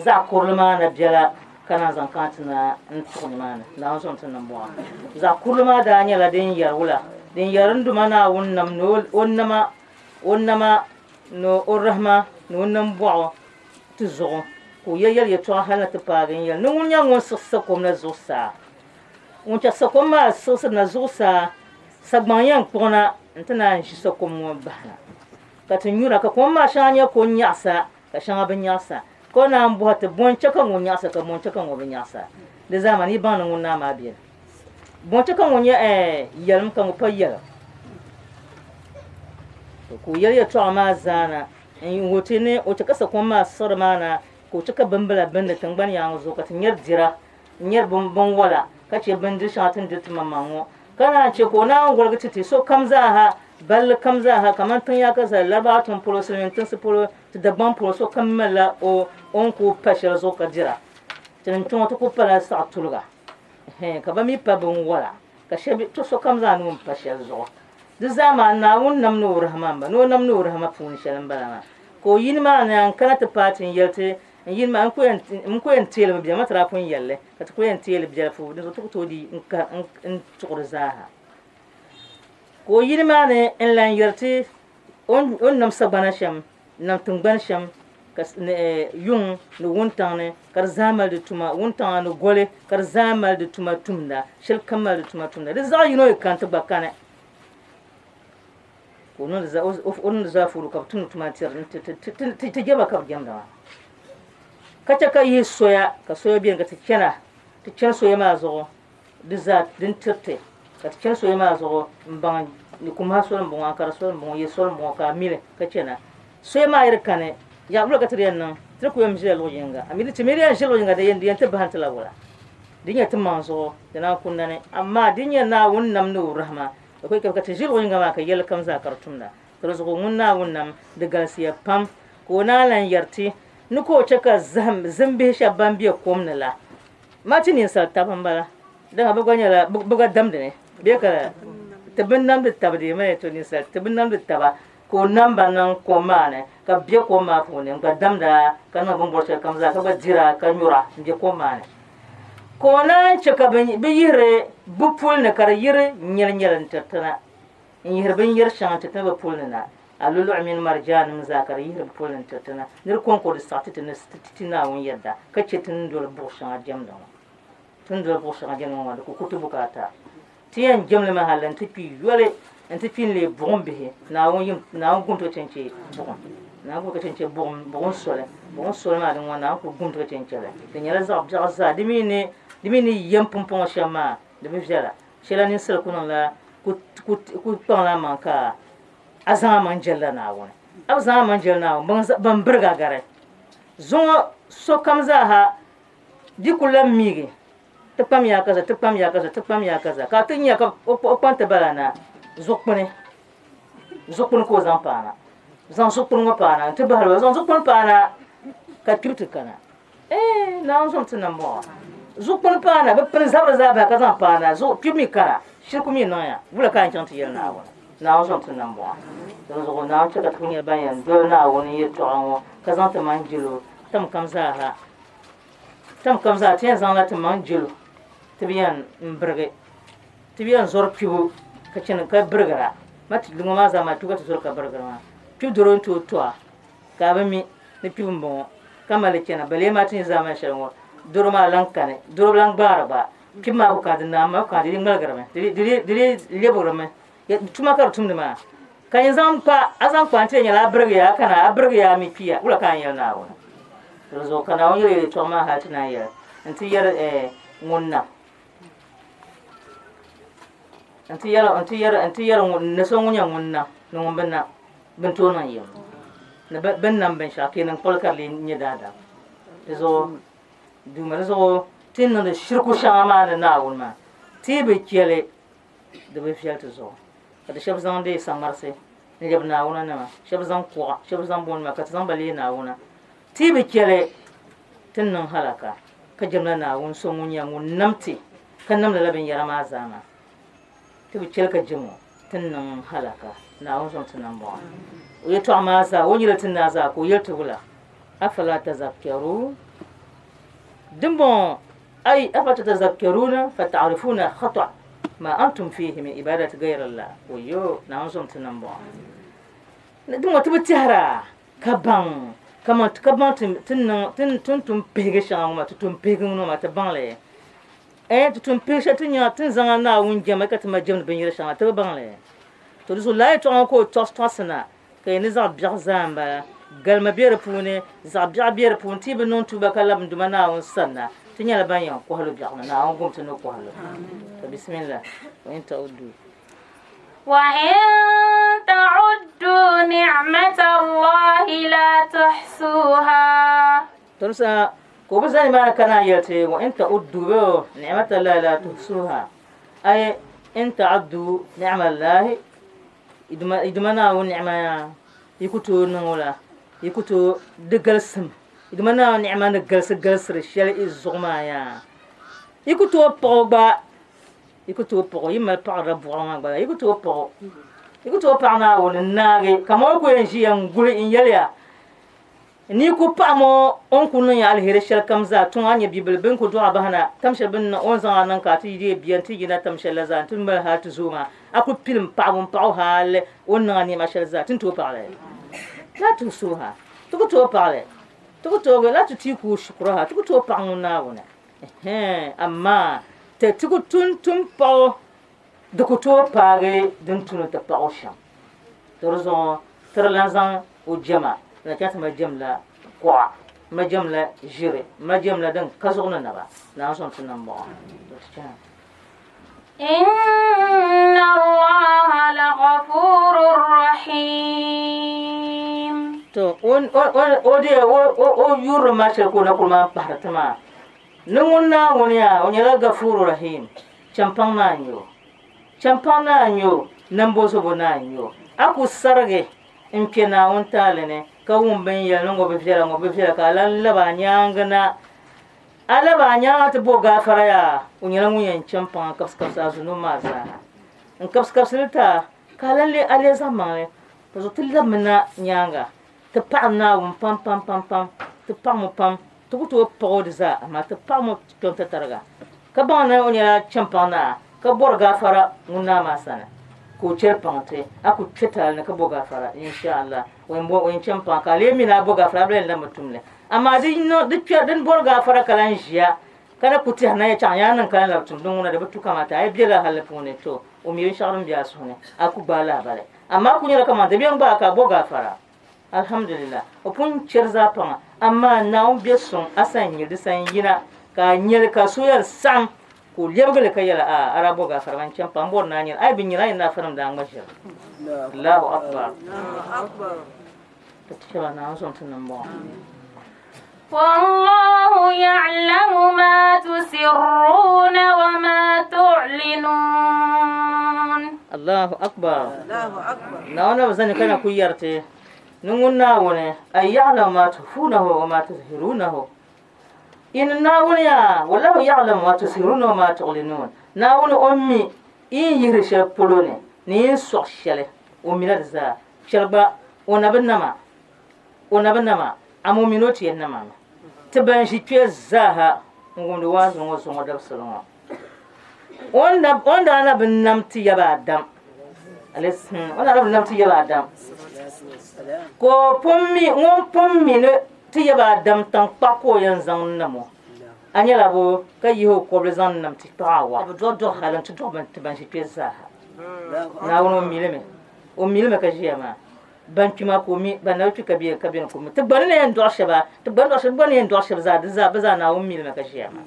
zaɣ kurili maa na biɛla ka naan zaŋ kana ti na n-tuɣi nimaani Naawuni zom ti niŋ bɔŋɔ zaɣ kurili maa daa nyɛla din yɛri wula Din yɛri n Duuma Naawuni nam ni o nama, o nama ni o rahima ni o nambɔɣu ti zuɣu, ka o yɛli yɛli yɛtɔɣa hal na ti paagi n-yɛli ni ŋuni nyɛ ŋun siɣisi sakom na zuɣusaa. Ŋun chɛ sakom maa siɣisiri na zuɣusaa, sagbaŋ yɛn kpuɣina nti naan ʒi sakom ŋɔ bahina ka ti nyura, ka kom maa shɛŋa nyɛ ko nyaɣisa ka shɛŋa bi nyaɣisa, ka o naan bɔhi ti, Bɔ n-chɛ ka ŋɔ nyaɣisa ka bɔ n-chɛ ka ŋɔ bi nyaɣisa? Di zaa maa ni yi baŋ ni ŋun naa maa beni. Bɔ n-chɛ ka ŋɔ nyɛ ɛɛh yɛlim ka ŋɔ pa yɛlim? To ka o yɛli yɛtɔɣa maa zaa na n-wuhi ti ni o chɛ ka sakom maa siɣiri maa na, ka o chɛ ka bimbila bindi tiŋgbani yaaŋa zuɣu ka ti nyari dira n-nyari binwala ka chɛ bindiri shɛŋa ti ni diri timaŋmaŋ ŋɔ, ka naan chɛ ka o naan woligi ti ti sokam zaa ha, balli kam zaa ha, kaman tiŋ yaa ka zali Laribawa tiŋ polo, Silimiin tinsi polo, ti Dagbaŋ polo, sokam malila o ni kul pa shɛli zuɣu ka dira. Tinim kpe ŋɔ ti kul pala saɣi tuliga, ɛhɛn, ka ba mi pa binwala, ka shɛba to sokam zaa ni o ni pa shɛli zuɣu. Di zaa maa Naawuni nam ni o rahima m-ba, ni o nam ni o rahima puuni shɛli m-bala maa. Ka o yini maa ni a ni kana ti paai ti n-yɛli ti N yini maa, n ku yɛn teeli mi biɛla, ma ti daa pun yɛli li, ka ti ku yɛn teeli biɛlifu, dinzuɣu ti ku tooi di n tuɣiri zaaha. Ka o yini maa ni n lan yɛri ti o ni nam sagbana shɛm, n-nam tiŋgbani shɛm, ka yuŋ ni wuntaŋ ni, ka di zaa mali di tuma, wuntaŋa ni goli, ka di zaa mali di tuma tumda, shɛlikam mali di tuma tumda. Di zaɣ yino yi kani, ti gba kani. Ka o niŋdi zaa fuulu ka bɛ tumdi tuma n-tiri ti jɛma ka bɛ jɛmda maa. Ka chɛ ka yihi soya, ka soya beni ka ti chana, ti chani soya maa zuɣu di zaa din tiri ti, ka ti chani soya maa zuɣu m-baŋ ni Kumaha soli m-bɔŋɔ, Ankara soli m-bɔŋɔ, Ye soli m-bɔŋɔ ka a mi li ka chana. Soya maa yi di kani, yaɣa wula ka ti di yɛn niŋ? Ti di ku yɛn ʒila luɣ yiŋga. A mi ti mi di yɛn ʒi luɣ yiŋga di yɛn ti bahi n-ti la wula? Di nyɛ ti maŋ zuɣu, di naan ku nani. Amaa di nyɛ Naawuni nam ni o rahima Akwai ka ti ʒi luɣ yiŋga maa ka yɛli kam zaa ka di tumda. Ka di zuɣu ŋun Naawuni nam di galisiya pam, ka o naan lan yɛri ti ni ka o chɛ ka zahim zimbihi shɛb ban be kom ni la ma ti ninsal taba m-bala, dama bɛ gba nyɛla bɛ gba damdi ni bee ka ti bi namdi taba dee mali to ninsal ti bi namdi taba ka o nam ba niŋ kom maa ni ka bɛ be kom maa puuni n-gba damda ka niŋ bɛ ni bɔri shɛlikam zaa ka gba dira ka nyura m-be kom maa ni. Ka o naan chɛ ka bɛ yihiri bɛ puli ni ka di yiri nyɛlinyɛli n-tiri na, n-yihiri binyɛr shɛŋa n-tiri ti na bɛ puli ni na, aluluɣu mini marijaannim zaa ka di yihiri bɛ puli ni n-tiri ti na, ni di kɔŋko di saɣi ti ti ni ti Naawuni yɛda, ka chɛ ti ni doli buɣ shɛŋa jɛmdi ŋɔ. Ti ni doli buɣ shɛŋa jɛmdi ŋɔ maa, di ku ku ti bukaata. Ti yɛn jɛm li mi hal nti kpi yoli, nti kpi n-leei buɣim bihi. Naawuni yim, Naawuni gum ti ka chɛ n-chɛ buɣim. Naawuni gum ti ka chɛ n-chɛ buɣim, buɣim soli. Buɣim soli maa din ŋɔ Naawuni kul gum ti ka chɛ n-chɛ li. Di nyɛla zaɣ biɛɣu zaa. Di mi ni, di mi ni yɛm pumpɔŋɔ shɛm maa, di bi viɛla. Shɛla ninsal ku niŋla, ku, ku, ku kpaŋla amaŋ ka a zaŋ amaŋ jɛlila Naawuni. A bi zaŋ amaŋ jɛli Naawuni, bɛn, bɛn birig a gari. Zuŋɔ sokam zaa ha di kul lan miigi. Ti kpam ya kaza, ti kpam ya kaza, ti kpam ya kaza, ka ti nya ka o kpaŋ ti bala na zuɣukpuni, zuɣukpuni ka o zaŋ paana, zaŋ zuɣukpuni ŋɔ paana nti bahiri o, zaŋ zuɣukpuni paana ka kpibu ti kana. Ee, Naawuni zom ti nambɔɣu. Zuɣukpuni paana, bɛ pini zabiri zaa bahi ka zaŋ paana, zuɣu kpibu mi kana, shiriku mi niŋya, wula ka a ni chaŋ ti yɛli Naawuni? Naawuni zom ti nambɔɣu. Dinzuɣu Naawuni chɛ ka ti kuli nyɛla ban yɛn doli Naawuni yɛtɔɣa ŋɔ ka zaŋ ti maŋ jɛl o tam kam zaa ha. Tam kam zaa ti yɛn zaŋla ti maŋ jɛlo ti bi yɛn birigi ti bi yɛn zɔri kpibu ka chani ka birigira ma ti ŋɔ maa zaa maa kpibu ka ti zɔri ka birigira maa kpibu doro n tooi to a ka a bi mi ni kpibu n bɔŋɔ ka mali chana balee maa ti ni zaamani shɛli ŋɔ doro maa lan kani doro bi lan gbaari gba kpibu maa ku kana di naami maa ku kana di dii ŋmaligirimi di dii lebigirimi tuma ka di tumdi maa ka nyin zaŋ kpa a zaŋ kpa n-ti nyɛla a birigiya a kana a birigiya a mi kpiya wula ka a yɛli Naawuni di zuɣu ka Naawuni yɛli yɛltɔɣa maa hali ti naan yɛli nti yɛri ŋun nam nti yɛri nti yɛri nti yɛri ŋun ni so ŋun nyɛ ŋun nam ni ŋun bi nam bini tooi niŋ yim ni bini nam binshɛɣu ka yi niŋ kpali ka di lee nyɛ daadam di zuɣu Duuma di zuɣu ti ni niŋdi shiriku shɛŋa maa ni Naawuni maa ti yi bi chɛli di bi viɛli ti zuɣu ka ti shɛba zaŋdi saŋmarisi n-lɛbi Naawuni nima, shɛba zaŋ kuɣa, shɛba zaŋ boonima ka ti zaŋ ba leei Naawuna. Ti bi chɛ li ti ni niŋ halaka ka jɛmla Naawuni so ŋun nyɛ ŋun nam ti ka nam lala binyɛra maa zaa maa. Ti bi chɛ li ka jɛm o ti ni niŋ halaka. Naawuni zaŋ ti nambɔɣu. O yɛtɔɣa maa zaa, o ni yɛli ti naa zaa ka o yɛli ti wula? Afala tazakkarun? Dimbɔŋɔ, ay afala tatazakkaruna fata'rifuna khata. Ma antum fihi min ibadati ghayri Allah. Wayo, Naawuni zom ti nambɔɣu. Din ŋɔ ti bi tɛhira ka baŋ kaman ka baŋ ti ti niŋ ti ti ni tum pihigi shɛŋa ŋɔ maa ti tum pihigi ŋɔ maa ti baŋ li. Eh, ti tum pihigi shɛli ti nya ti ni zaŋ a Naawuni jɛma ka ti ma jɛmdi binyɛr shɛŋa ti bi baŋ li. To di zuɣu lala yɛtɔɣa ŋɔ ka o tɔɣisi tɔɣisi na ka yi ni zaɣ biɛɣu zaa m-bala. Galima be di puuni, zaɣ biɛɣu be di puuni, ti yi bi niŋ tuuba ka labi n-Duuma Naawuni sanna, ti nyɛla ban yɛn kɔhi lu biɛɣu ni. Naawuni gum ti ni kɔhi lu. To bismillah. Wa in ta'uddu. Wa in ta'uddu ni'matallahi la tuhsuha. To di saha ka o bi zani maa ni ka naan yɛli ti, Wa in ta'uddu bɛ ni'matallahi la tuhsuha. Ay in ta'uddu ni'mallahi Yi Duuma Naawuni ni'ima yaa, yi ku tooi niŋ o la, yi ku tooi di galisim. Yi Duuma Naawuni ni'ima ni galisi galisiri shɛli yi zuɣu maa yaa, yi ku tooi paɣ o gba, yi ku tooi paɣ o, yi mali paɣirila buɣili maa gba, yi ku tooi paɣ o, yi ku tooi paɣ Naawuni n-naagi, kaman o ku yɛn ʒiya n-guhi n-yɛli ya, Ni ku paɣ ma o ni ku niŋ ya aliheri shɛlikam zaa, tuŋ a nyɛ bibil bɛ ni ku dɔɣi bahi na tam shɛli bɛ ni niŋ o ni zaŋ a niŋ ka a ti deei bia nti yina tam shɛli la zaa nti mali hal ti zooi maa, a ku pilim paɣibu m-paɣ o hal o ni niŋ a nɛma shɛli zaa. Ti ni tooi paɣ li? La tuhisuha. Ti ku tooi paɣ li. Ti ku tooi la tutiku shukuraha. Ti ku tooi paɣ ŋun Naawuni. Ɛhɛn, amaa ti ti ku tum tum paɣ o, di ku tooi paagi din tu ni ti paɣ o shɛm. To di zuɣu ti di lan zaŋ o jɛma n chaŋ ti mali jɛmla kuɣa, m mali jɛmla ʒiri, m mali jɛmla din ka zuɣu ni naba. Naawuni sɔŋ ti nambɔɣu. To ti chana. Inna Allaha laghafurur rahim. To o dee o yurilim maa shɛli ka o na kuli maan pahiri ti maa ni ŋun Naawuni yaa o nyɛla Gafuru Rahim, Chɛmpaŋ naa n-nyɛ o. Chɛmpaŋ naa n-nyɛ o, nambozobo naa n-nyɛ o. A ku sarigi n-kpe Naawuni taali ni, ka wum bɛ ni yɛli ni ŋɔ bi viɛla, ŋɔ bi viɛla, ka a lan lab a nyaaŋa na. A lab a nyaaŋa ti bo gaafara yaa, o nyɛla ŋun yɛn chɛ m-paŋ a kabsikabsi a zunim maa zaa. N-kabsikabsi li ti a, ka a lan leei a leei zaŋ maŋli. Ka zuɣu ti labimina nyaaŋa ti paɣi Naawuni pam pam pam pam, ti paɣimi pam, ti ku tooi paɣ o di zaa, amaa ti paɣimi kpiɔŋ tatariga, ka baŋ ni o nyɛla chɛmpaŋ naa, ka bɔri gaafara ŋun naa maa sani, ka o chɛli paŋ ti, a ku kpe taali ni ka bo gaafara, insha Allah, o yɛn bo, o yɛn chɛ m-paŋ ka a lee mi ni a bo gaafara, a bi lan lambi tum li. Amaa di niŋ, di kpɛri, di ni bɔri gaafara ka lan ʒiya, ka na ku tɛhi na ya chaŋ yaa niŋ ka lan labi tum din ŋuna di bi tu kamata a yi bela halli puuni, to o mi binshɛɣu din be a suhu ni, a ku gbaai lahibali. Amaa ku nyɛla kaman di bɛn gbaai ka a bo gaafara. Alhamdulillah, o pun cheri zaa paŋa, amaa Naawuni be suŋ a sani nyili di sani yina ka a nyeli ka so yɛn saɣim ka o lebigi li ka yɛli a a daa bo gaafara man chɛ m-pa m bɔri ni a nyeli a yi bi nyeli a yi naafanim daa ŋma ʒiri. Allahu Akbar. Ka ti chɛba Naawuni zaŋ ti niŋ bɔŋɔ. Wallahu ya'lamu ma tusirruna wa ma tu'linun. Allahu akbar. Naawuni bi zani kana ku yɛriti ni ŋun Naawuni ay ya'lamu ma tukhfunahu wa ma tuzhirunahu. In Naawuni yaa wallahu ya'lamu ma tusirruna wa ma tu'linun. Naawuni o mi yi ni yihiri shɛli polo ni ni yi ni sɔɣi shɛli o mila di zaa. Shɛli gba o na bi nama o na bi nama amaa o mi ni o ti yɛn nama mi. Ti ban ʒi kpe zaaha n-wumdi waazu ŋɔ zuŋɔ dabisili ŋɔ. O ni daa na bi nam ti yaba Adam, o ni daa na bi nam ti yaba Adam, ka o pun mi, ŋun pun mi ni ti yaba Adam taŋkpaɣu ka o yɛn zaŋ nam o. A nyɛla bo ka yihi o kɔbili zaŋ nam ti paɣ Awa. Ka bɛ dɔɣi dɔɣi hali nti dɔɣi ti ban ʒi kpe zaaha. Naawuni o mi li mi. O mi li mi ka ʒiya maa. Ban kpi maa ka o mi, ban na bi kpi ka be, ka beni ka o mi. Ti gba ni na yɛn dɔɣi shɛba, ti gba ni dɔɣi shɛba, ti gba ni yɛn dɔɣi shɛba zaa, di zaa, bɛ zaa Naawuni mi li mi ka ʒiya maa.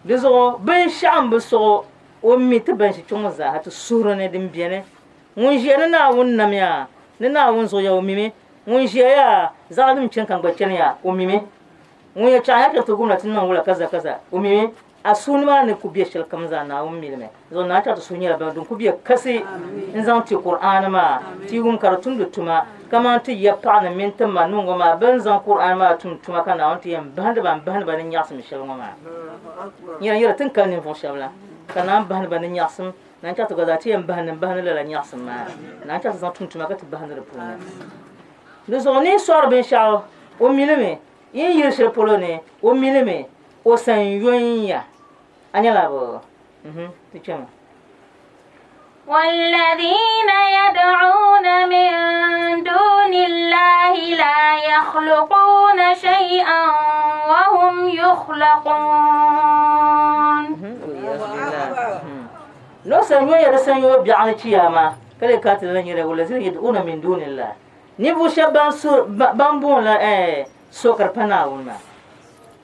Di zuɣu binshɛɣu m-bi sɔɣ o mi ti ban ʒi kpe ŋɔ zaa ha, ti suhuri ni din beni. Ŋun ʒiya ni Naawuni nam ya, ni Naawuni zuɣu ya, o mimi. Ŋun ʒiya yaa, zaɣ din chani ka n gba chani ya, o mimi. Ŋun ya chaɣ ya kpɛri ti gumna ti niŋ wula kaza kaza, o mimi. A suhu maa ni ku be shɛlikam zaa Naawuni mi li mi. Zuɣu Naa chaɣ ti suhu nyɛla din ku be kasi n-zaŋ ti Kur'aani maa, ti wum ka di tumdi tuma kaman ti ya paɣanim mini ti ma niŋ ŋɔ maa bɛn zaŋ Kur'aani maa tum tuma ka Naawuni ti yɛn bahindi ba m-bahindi ba ni nyaɣisim shɛli ŋɔ maa. Nyɛla nyɛla ti ni kali ninvuɣ shɛba la ka Naawuni bahindi ba ni nyaɣisim. Naa chaɣ ti gba zaa ti yɛn bahindi m-bahindi lala nyaɣisim maa. Naa chaɣ ti zaŋ tum tuma ka ti bahindi di puuni. Di zuɣu ni yi sɔri binshɛɣu o mi li mi, yi ni yiri shɛli polo ni o mi li mi. O san yonya, a nyɛla bɔ? Mhm, ti chama. والذين يدعون من دون الله لا يخلقون شيئا وهم يخلقون. No sanyo yɛrɛ sanyo biɛɣuni chiyama ka le ka ti lan yɛrɛ walazina yad'una min dunillah, ninvuɣu shɛba ban su ban booni la so ka di pa Naawuni maa,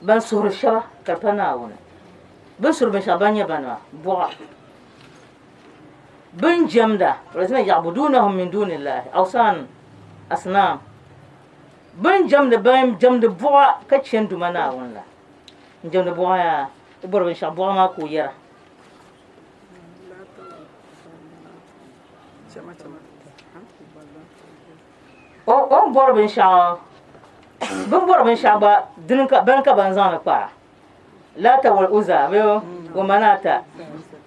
ban suhuri shɛba ka di pa Naawuni, bin suhuri binshɛɣu ban nyɛ banima buɣa bin jɛmda, walazina ya'budunahum min dunillahi awsan asnam, bin jɛmdi ban jɛmdi buɣa ka chɛn duma Naawuni la, n jɛmdi buɣa yaa o bɔri binshɛɣu buɣa maa ka o yɛra. O ni bɔri binshɛɣu, bɛ ni bɔri binshɛɣu gba dini ka bani ka ban zaŋli kpara Lata wal Uzza bee wa Manata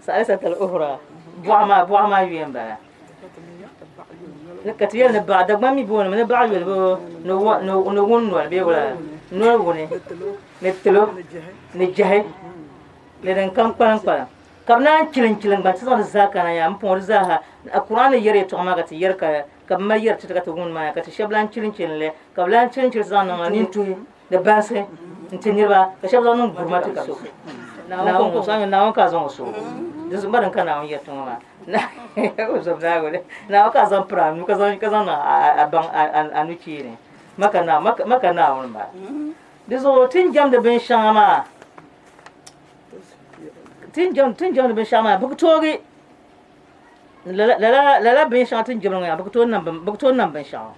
salisata al ukhra, buɣa maa, buɣa maa yuya m-bala ka ti yɛli ni baɣa Dagbaŋ mi booni mi ni baɣa yoli bee ni wun noli bee wala noli wuni ni tilo ni jɛhi ni din kam kpalim kpalim ka bɛ naan chilim chilim gba ti zaŋ di zaa kana yaa m puŋɔ di zaa ha a Quran ni yɛri yɛltɔɣa maa ka ti yɛri ka ka bɛ mali yɛri ti ka ti wum maa ka ti shɛba lan chilim chilim li ka bɛ lan chilim chilim zaŋ niŋ nintuhi ni bansi n ti niriba ka shɛba zaŋ niŋ guruma ti ka so Naawuni Naawuni ka zaŋ o so di zuɣu din ka Naawuni yɛri ti ŋɔ maa Naawuni ka zaŋ piri a nuu ka zaŋ ka zaŋ niŋ a baŋ a nuchee ni maka maka Naawuni m-bala di zuɣu ti ni jɛmdi binshɛŋa maa Ti ni jɛmdi binshɛɣu maa bɛ ku toogi lala binshɛŋa ti ni jɛmdi ŋɔ yaa bɛ ku tooi nam binshɛɣu.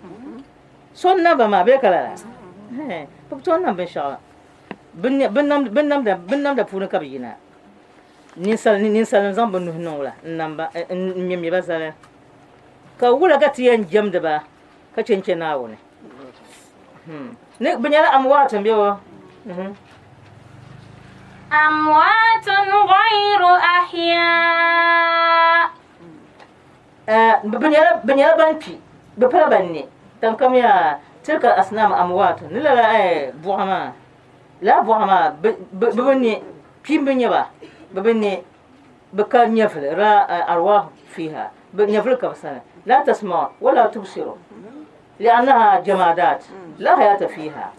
So n-nam ba maa bee ka lala? Bɛ ku tooi nam binshɛɣu. Bɛ namda puuni ka bɛ yina. Ninsalinima zaŋ bɛ nuhi niŋ wula n-nam ba n-ŋmɛŋmɛ ba zali. Ka wula ka ti yɛn jɛmdi ba ka chɛ n-chɛ Naawuni? Bɛ nyɛla amwaatun bee o? Amwaatun ghayru ahyaa. Bɛ nyɛla ban kpi, bɛ pala ban ne. Tamkam yaa tilka al-asnam amwaatun, ni lala buɣa maa, lala buɣa maa bɛ bi ne, kpiimba n-nyɛ ba, bɛ bi ne, bɛ ka nyɛvili, la arwaahu fiiha, bɛ nyɛvili ka bɛ sani, la tasma'u wa la tubsiru. Li'annaha jamaadaat la hayata fiiha,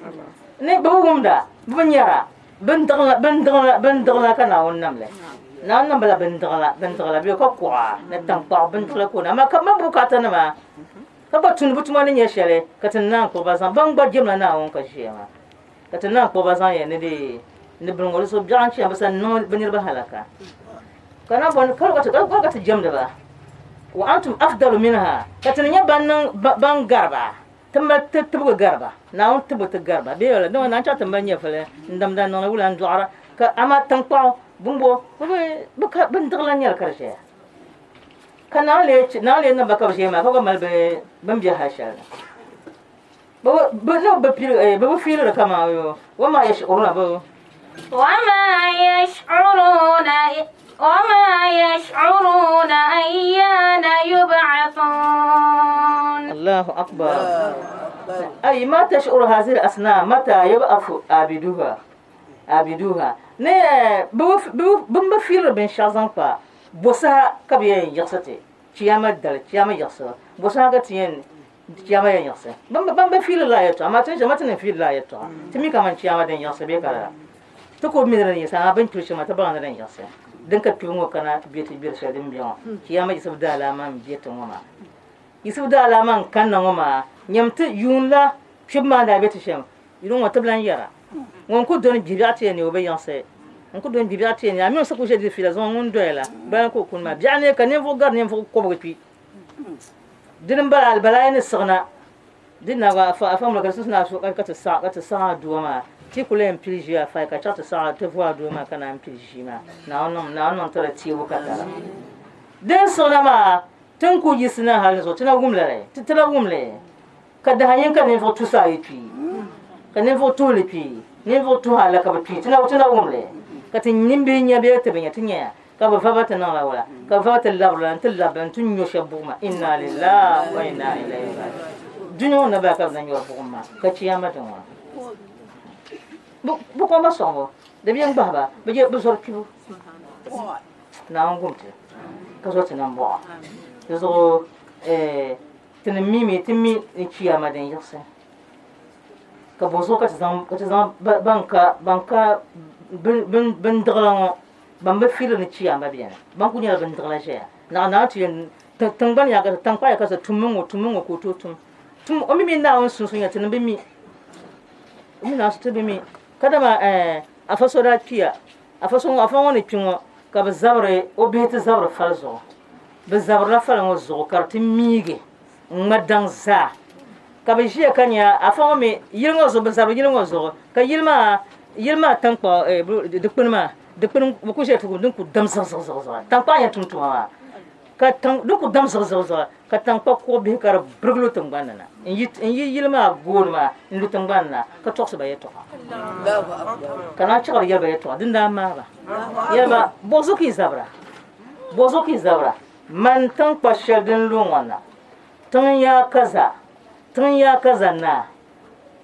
ni bɛ bi wumda, bɛ bi nyara, bindiɣila ka Naawuni nam li. Naawuni nam ba la bindiɣila, bindiɣila bee ka kuɣa ni taŋkpaɣu bindiɣila ka o nam. Amaa ka bɛ mali bukaatanima ka gba tuni bɛ tuma ni nyɛ shɛli ka ti naan kpuɣi ba zaŋ ban gba jɛmla Naawuni ka ʒiya maa ka ti naan kpuɣi ba zaŋ ya ni di ni bini ŋɔ di so biɛɣu n-chana bɛ sani niŋ bɛ niriba halaka. Ka na bɔni ka ka ti jɛmdi ba, wa antum afdalu minha, ka ti ni nyɛ ban niŋ ban gari ba, ti mali ti tibigi gari ba, Naawuni tibigi ti gari ba, bee wala, dama naan chaŋ ti mali nyɛvili n-damda n-niŋdi wula n-dɔɣira, ka amaa taŋkpaɣu bimbo bɛ ka bindiɣila n-nyɛli ka di ʒɛya, ka Naawuni lee niŋ ba ka bɛ ʒɛya maa ka gba mali bɛ ni be hali shɛli ni. Bɛ bi fiiliri kaman yo, wama yash'uruna bɛ. Wama yash'uruna wama yash'uruna ayyana yub'athun. Allahu akbar. Ay ma tash'uru hadhihi al-asnam mata yub'athu abiduha abiduha. Ni bɛ bi fiiliri binshɛɣu zaŋ kpa bɔ saha ka bɛ yɛn yiɣisi ti chiyaama dali chiyaama yiɣisibu bɔ saha ka ti yɛn Chiyaama yɛn yiɣisi. Ban bi fiili lala yɛltɔɣa, amaa ti ni ʒiya maa ti ni fiili lala yɛltɔɣa. Ti mi kaman chiyaama din yiɣisi bee ka lala. Ti ku mi ni din yiɣisi, amaa bɛ ni kpiri shɛm maa ti baŋ ni din yiɣisi. Din ka kpibu ŋɔ kana ti be ti gbiri shɛli din be ŋɔ. Chiyaama yiɣisibu daalaama m-be ti ŋɔ maa. Yiɣisibu daalaama n-kanna ŋɔ maa, nyam ti yuun la kpibu maa ni daa be ti shɛm, yuun ŋɔ ti bi lan yɛra. Ŋun ku doni gbibiɛɣu ti yɛn ni o bi yiɣisi. Ŋun ku doni gbibiɛɣu ti yɛn ni a mi o sa ku ʒe diri fiila zuŋɔ ŋun doya la, bala ka o kuni maa. Biɛɣu ni ka ninvuɣ gari ninvuɣ kɔbigi kpi. Dini m-bala balaayi ni siɣina di na gba afa muli ka di na so ka ti saɣi ka ti saɣi aduwa maa ti ku lee pili ʒii afa ka chaɣ ti saɣi ti vo aduwa maa ka naan pili ʒii maa Naawuni niŋ Naawuni niŋ tiri teebu ka tara din siɣina maa ti ni ku yiɣisi na hali ni zuɣu ti na wum lala ti ti na wum li ka daha yini ka ninvuɣ tusa ayi kpi ka ninvuɣ tuhili kpi ninvuɣ tuhi ala ka bi kpi ti na ti na wum li ka ti nimbihi nya bee ti bi nya ti nyaya Ka bɛ va ba ti niŋla wula? Ka bɛ va ba ti labiri la nti labi nti nyo shɛba buɣim maa. Inna lillahi wa inna ilayhi raji'un. Dunia ŋɔ ni bala ka bɛ na nyɔri buɣim maa, ka chiyaama din ŋɔ. Bɛ kɔŋ ba sɔŋbu, di bi yɛn gbahi ba, bɛ je bɛ zɔri kpibu. Naawuni gum ti ka zo ti nambɔɣu. Di zuɣu ti ni mi mi ti mi ni chiyaama din yiɣisi ka bo zuɣu ka ti zaŋ ka ti zaŋ ban ka ban ka bin bin diɣila ŋɔ ban bi fiili ni chiyaama beni ban ku nyɛla bin diɣila ʒɛya naɣ naɣ ti yɛn tingbani yaa ka tankpaɣu yaa ka tummi ŋɔ tummi ŋɔ ka o tooi tum tum o mi mi Naawuni sunsuuni ya ti ni bi mi o mi Naawuni ti bi mi kadama afa so daa kpiya afa so ŋɔ afa ŋɔ ni kpi ŋɔ ka bi zabiri o bihi ti zabiri fali zuɣu bi zabirila fali ŋɔ zuɣu ka di ti miigi n ŋma daŋ zaa ka bi ʒiya ka nya afa ŋɔ mi yili ŋɔ zuɣu bi zabiri yili ŋɔ zuɣu ka yili maa yili maa tankpaɣu dikpuni maa dikpuni bi ku ʒiya tuku din ku dam ziɣiziɣiziɣi tankpaɣu yɛn tum tuma maa ka taŋ din ku dam ziɣiziɣiziɣi ka tankpa kuɣu bihi ka di birigi lu tingbani na n yi yili maa gooni maa n lu tingbani na ka tɔɣisi ba yɛltɔɣa ka naan chaɣiri yɛli ba yɛltɔɣa din daa maai ba yɛli ba bɔzuɣu ka yi zabira bɔzuɣu ka yi zabira man tankpa shɛli din lu ŋɔ na tiŋ yaa kaza tiŋ yaa kaza naa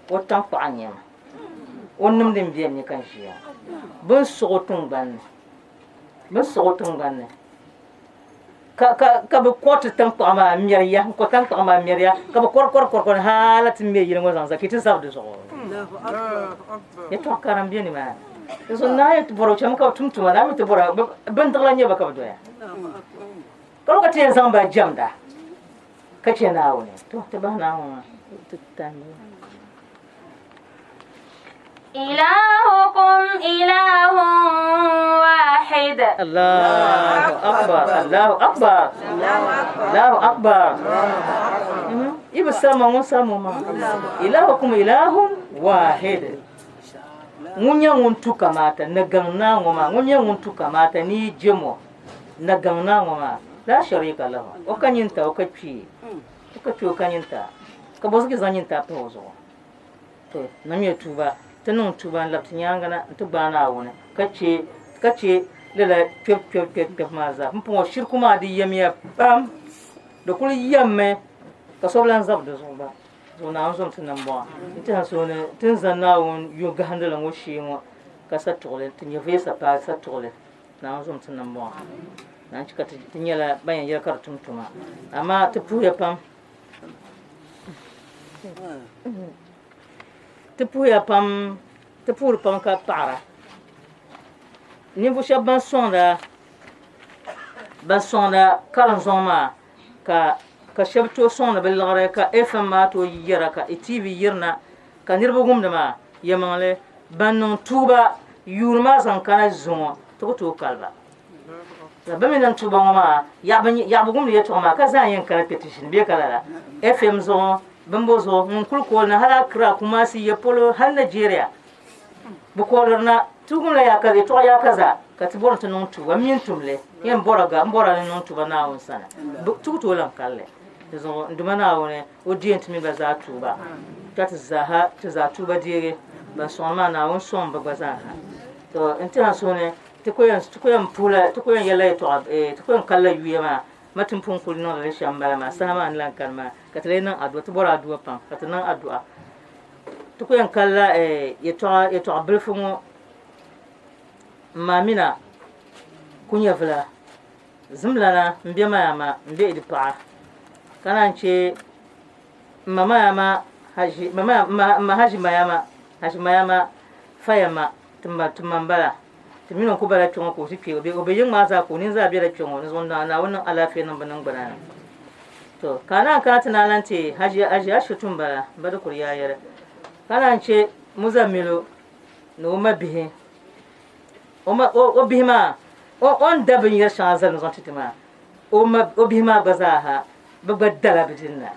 o tankpaɣu n nyɛ ma o nimdi n beni ka n ʒiya bɛ ni suɣi o tingbani ni bɛ ni suɣi o tingbani ni ka ka ka bi kɔriti tankpaɣu maa n mɛri ya n kɔri tankpaɣu maa n mɛri ya ka bi kɔri kɔri kɔri kɔri haala ti mɛ yili ŋɔ zaŋ zali ka yi ti zabi di zuɣu yɛltɔɣa kara n bɛ nimaani di zuɣu naa yi ti bɔri o chɛmi ka bi tum tuma naa mi ti bɔra bindiɣila n nyɛ ba ka bi doya ka ka ti yɛn zaŋ ba jɛmda ka chɛ Naawuni to ti bahi Naawuni maa ti tandi إلهكم إله واحد الله أكبر الله أكبر الله أكبر ibi sama ŋun sama ma ilahukum ilahun wahid ŋun nyɛ ŋun tu kamata ni gaŋ naa ŋɔ maa ŋun nyɛ ŋun tu kamata ni yi jɛmo ni gaŋ naa ŋɔ maa la sharika lahu o ka nyinta o ka kpee o ka kpee o ka nyinta ka bɔzigi zaŋ nyinta pahi o zuɣu to niŋmiya tuuba ti niŋ tuuba n labi ti nyaanga na n ti gbaai Naawuni ka che ka che lala kpɛbu kpɛbu kpɛbu kpɛbu maa zaa pumpɔŋɔ shiriku maa di yɛmiya pam di kuli yɛmmi ka so bi lan zabi di zuɣu gba zuɣu Naawuni zom ti nambɔɣu n tiɛha so ni ti ni zaŋ Naawuni yu gahindili ŋɔ shee ŋɔ ka sa tuɣili ti nyɛvuya sa paai sa tuɣili Naawuni zom ti nambɔɣu naan chɛ ka ti nyɛla ban yɛn yɛli ka di tum tuma amaa ti puhiya pam Ti puhiya pam ti puhiri pam ka paɣira ninvuɣu shɛba ban sɔŋda ban sɔŋda karinzɔŋ maa ka ka shɛba tooi sɔŋdi bi liɣiri ka FM maa tooi yɛra ka TV yirina ka niriba wumdi maa yɛlimaŋli ban niŋ tuuba yuuni maa zaŋ kana zuŋɔ ti ku tooi kali ba. La bɛ mi niŋ tuuba ŋɔ maa, yaɣa bi wumdi yɛltɔɣa maa ka zaa yɛn kana kpe ti ʒini bee ka lala. FM zuɣu, bimbo zuɣu, ŋun kuli kooli na hali Accra, Kumasi, ya polo, hali Nigeria. Bɛ kooliri na, ti wumla yaa kaza, yɛltɔɣa yaa kaza ka ti bɔri ni ti niŋ tuuba. M mi n-tum li, yɛn bɔra ga, m bɔra ni niŋ tuuba Naawuni sani. Bɛ ti ku tooi lan kali li. Di zuɣu n Duuma Naawuni, o deei n-ti mi gba zaa tuuba, ka ti zaaha, ti zaa tuuba deegi. Ban sɔŋdi maa, Naawuni sɔŋm bɛ gba zaaha. To n tɛha suhu ni ti ku yɛn ti ku yɛn puhila ti ku yɛn yɛlila yɛltɔɣa ti ku yɛn kalila yuya maa ma ti ni pun kuli niŋdi li shɛm m-bala maa saha maa ni lan kani maa ka ti lee niŋ adua ti bɔri adua pam ka ti niŋ adua ti ku yɛn kalila yɛltɔɣa yɛltɔɣa bilifu ŋɔ m ma Amina Kunyavila Zimlana m-be Mayama m-be Idi paɣa ka naan che m ma Mayama Haji m ma Haji Mayama Haji Mayama Fayama Ti ma ti ma m-bala. Ti mini o ku bala kpe ŋɔ ka o ti kpe. O be o be yiŋ maa zaa ka o nini zaa bela kpe ŋɔ ni zuŋ Naawuni niŋ alaafee niŋ bɛ niŋgbuna ni. To, ka a naan kana ti naan lan ti Haji Haji Ashitu m-bala, m ba di kuri yaayɛli. Ka naan che Muzamilu ni o ma bihi. O ma o o bihi maa, o o ni da binyɛr shɛŋa zali ni zaŋ ti ti maa, o ma o bihi maa gba zaa ha, bɛ gba dala bɛ dini na.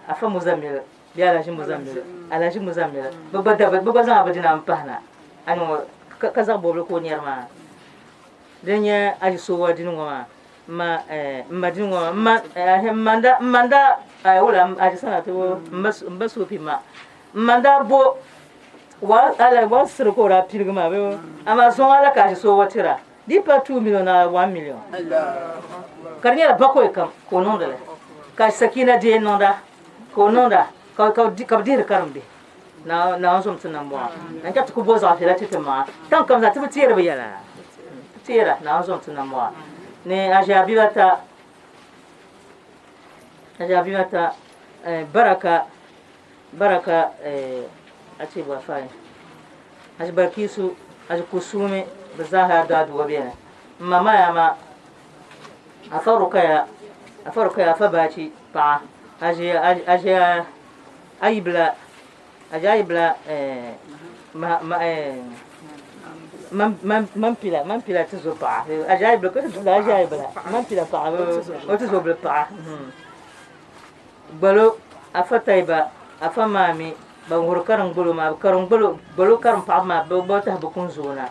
Afa Muzamilu. Bee Alhaji Muzammil, Alhaji Muzammil, bɛ gba da bɛ gba zaŋ bɛ dina m-pahi na. A ni ŋɔ ka zaɣ bɔbili ka o nyari maa. Din nyɛ Aji Sowa dini ŋɔ maa, m ma m ma dini ŋɔ maa, m ma m ma n-daa m ma n-daa wula Aji Sana ti bo m ba Sophie ma. M ma n-daa bo wa ala wa siri ka o daa piligi maa bee amaa zuŋɔ ala ka Aji Sowa tira. Di pa 2 million na 1 million. Ka di nyɛla bakɔi kam ka o niŋdi li. Ka Sakina deei niŋda. Ka o niŋda ka ka bi dihiri karim bihi. Naawuni zom ti nambɔɣu. N ka ti ku bo zaɣ viɛla ti ti maŋa. Tiŋ kam zaa ti bi teeri bi yɛla. Ti teera Naawuni zom ti nambɔɣu. Ni Aji Abibata Aji Abibata Baraka Baraka Achi Bafai Aji Barkisu Aji Kusumi bɛ zaaha daaduwa beni m ma maya ma Afa Rukaya Afa Rukaya Afa Bachi paɣa Aji Aji Ayibla Aji Ayibla ma ma man pila man pila ti zo paɣa Aji Ayibla ka ti Aji Ayibla man pila paɣa o ti zo bili paɣa Gbalo Afa Taiba Afa Maami ban wuhiri karim gbalo maa karim gbalo gbalo karim paɣaba maa bi bi tahi bi kun zoona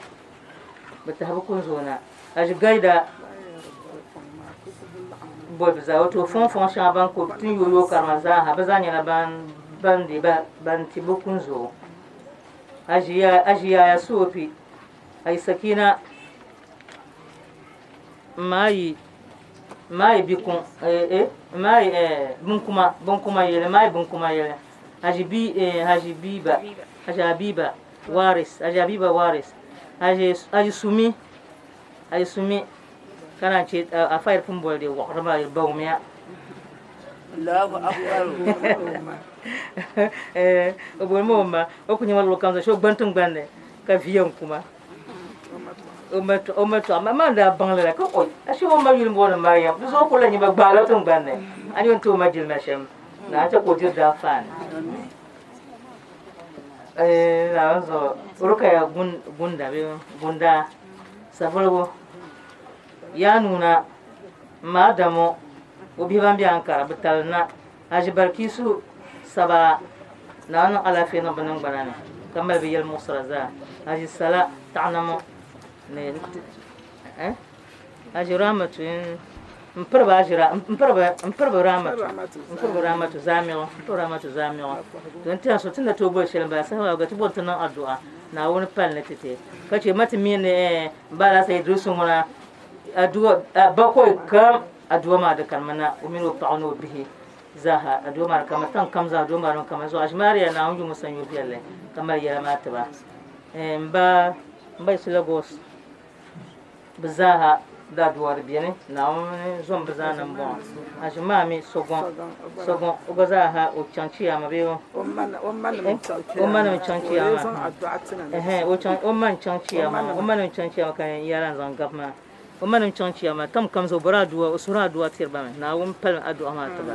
bi tahi bi kun zoona Aji Gaida boli bi zaa wato fɔŋ fɔŋ shɛŋa ban ku tin yooi yooi karima zaaha bi zaa nyɛla ban ban di ban ti bi kun zoo Aji Aji Yaya Soopi Aji Sakina maayi maayi bikun eh maayi eh binkuma binkuma yɛli maayi binkuma yɛli Haji bi eh Haji Biba Haji Habiba Waris Haji Habiba Waris Haji Haji Sumi Haji Sumi kana che a fayir pun boli de waɣiri maa bawumiya Allahu akbar. Eh o boli mi o ma o ku nyɛ ma luɣuli kam zaa shee o gbani tingbani ni ka vi yɛn kuma o ma o ma tɔɣa ma maa daa baŋ lala ka oi ashe o ma yuli booni Mariam di zuɣu kuli lahi nyɛ ba gbaala tingbani ni a ni yɛn ti o ma jilima shɛm na a chɛ ka o diri daa faani eh na zuɣu Rukaya gunda bee gunda savuligu yaa nuuna ma Adamu o bihi ban be Ankara bi tali na Haji Barkisu Saba Naa niŋ alaafee niŋ bɛ niŋgbana ni ka mali bɛ yɛlimuɣisira zaa. Haji Sala Taɣinamo ni eh Haji Ramatu n piriba Haji n piriba n piriba Ramatu n piriba Ramatu Zaamiɣu n piriba Ramatu Zaamiɣu to n tɛha so ti ni tooi boli shɛli n bala saha maa gba ti bɔri ti niŋ adu'a Naawuni pali ni ti ti ka chɛ ma ti mi ni eh ba Alhassan Idrisu ŋuna adu'a bakɔi kam adu'a maa di kanimi na o mini o paɣa ni o bihi zaaha adu'a maa di kanimi tiŋ kam zaa adu'a maa di kanimi zuɣu Aʒimaariya Naawuni yuŋ sanyo viɛlli ka mali yɛla maa tiba n ba n ba yiɣisi Lagos bɛ zaaha daa du'a di beni Naawuni zom bɛ zaa niŋ bɔŋɔ Aʒimaa mi Sɔgɔŋ Sɔgɔŋ o gba zaaha o chaŋ chiyaama bee o O ma o ma nim chaŋ o ma nim chaŋ O chiyaama zaŋ addu'a tina ni. Ɛhɛn o chaŋ o ma n-chaŋ chiyaama o ma nim chaŋ chiyaama ka n yɛra n zaŋ gabi maa o ma nim chaŋ chiyaama tam kam zuɣu bɔri adua o suhuri adua tiri ba mi Naawuni pali adua maa tiba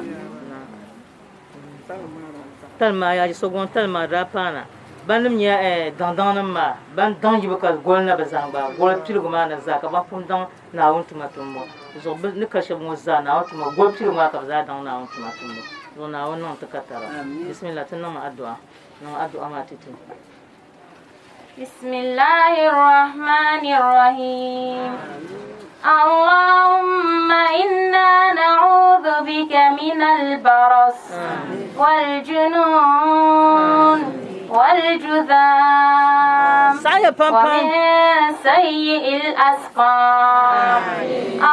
talima yaa sɔgɔŋ talima daa paana ban nim nyɛ eh, daŋdaŋ nim maa ban daŋ yibu ka goli na bi zahim gba goli piligu maa ni zaa ka ban pun daŋ Naawuni tuma tumbu zuɣu bi ni ka shɛba ŋɔ zaa Naawuni tuma goli piligu maa ka bi zaa daŋ Naawuni tuma tumbu zuɣu Naawuni niŋ ti katara bismillah ti niŋmi adua niŋ adua maa ti ti بسم الله الرحمن الرحيم اللهم إنا نعوذ بك من البرص والجنون والجذام saɣaya pam pam ومن سيء الأسقام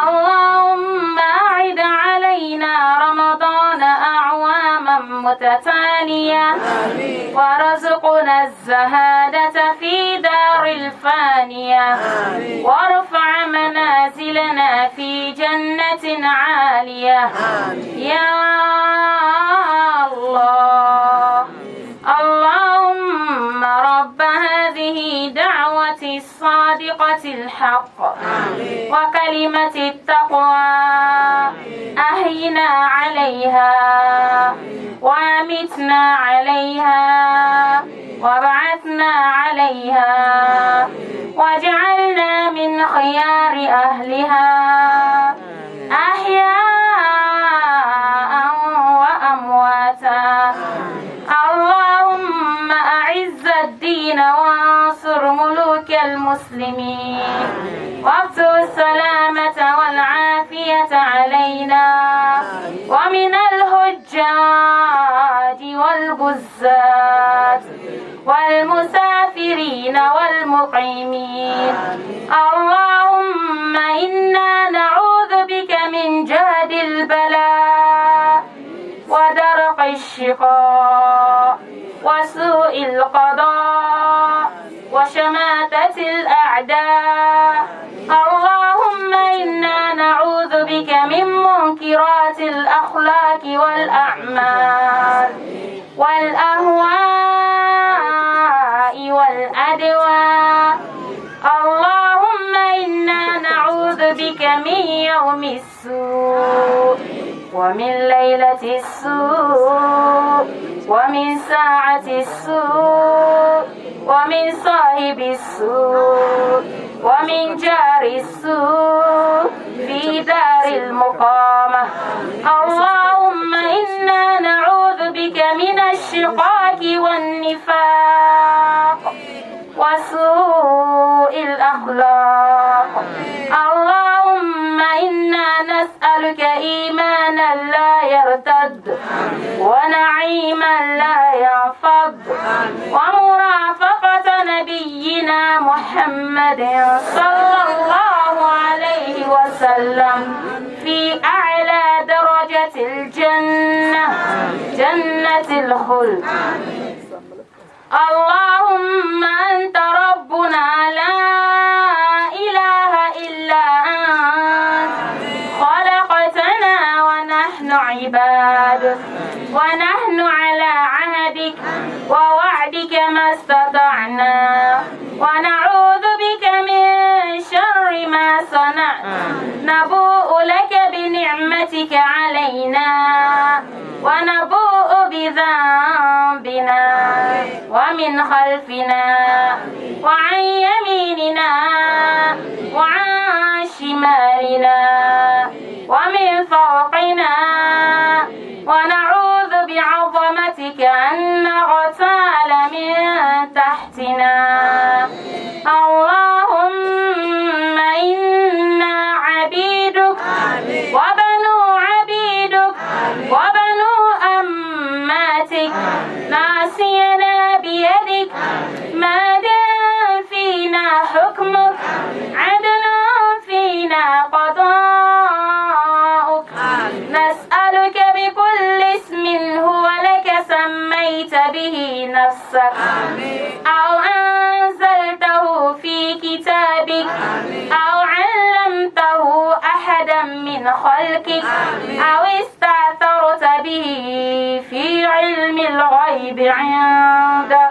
اللهم أعد علينا رمضان أعواما متتالية وارزقنا الزهادة في دار الفانية وارفع منازلنا في جنة عالية يا الله اللهم رب هذه دعوة الصادقة الحق وكلمة التقوى أحينا عليها وأمتنا عليها وابعثنا عليها واجعلنا من خيار أهلها أحياء وأمواتا اللهم أعز الدين وانصر ملوك المسلمين واكتب السلامة والعافية علينا ومن الحجاج والغزاة والمسافرين والمقيمين اللهم إنا نعوذ بك من جهد البلاء ودرق الشقاء وسوء القضاء وشماتة الأعداء اللهم إنا نعوذ الأخلاق والأعمال والأهواء والأدواء اللهم إنا نعوذ بك من يوم السوء ومن ليلة السوء ومن ساعة السوء ومن صاحب السوء ومن جار السوء في دار المقامة اللهم إنا نعوذ بك من الشقاق والنفاق وسوء الأخلاق اللهم إنا نسألك إيمانا لا يرتد ونعيما لا ينفض ومرافقة نبينا محمد صلى الله عليه وسلم في أعلى درجة الجنة جنة الخلد اللهم أنت ربنا لا إله إلا أنت خلقتنا ونحن عبادك ونحن على عهدك ووعدك ما استطعنا ونعوذ بك من شر ما صنعت نبوء لك بنعمتك علينا ونبوء بذنبنا ومن خلفنا وعن يميننا وعن شمالنا ومن فوقنا ونعوذ بعظمتك أن نغتال من تحتنا اللهم إنا عبيدك وبنو عبيدك وبنو أماتك ناسينا بيدك ماد فينا حكمك عدل فينا قضاؤك نسألك بكل اسم هو لك سميت به نفسك أو أنزلته في كتابك أو علمته أحدا من خلقك أو استأثرت به في علم الغيب عندك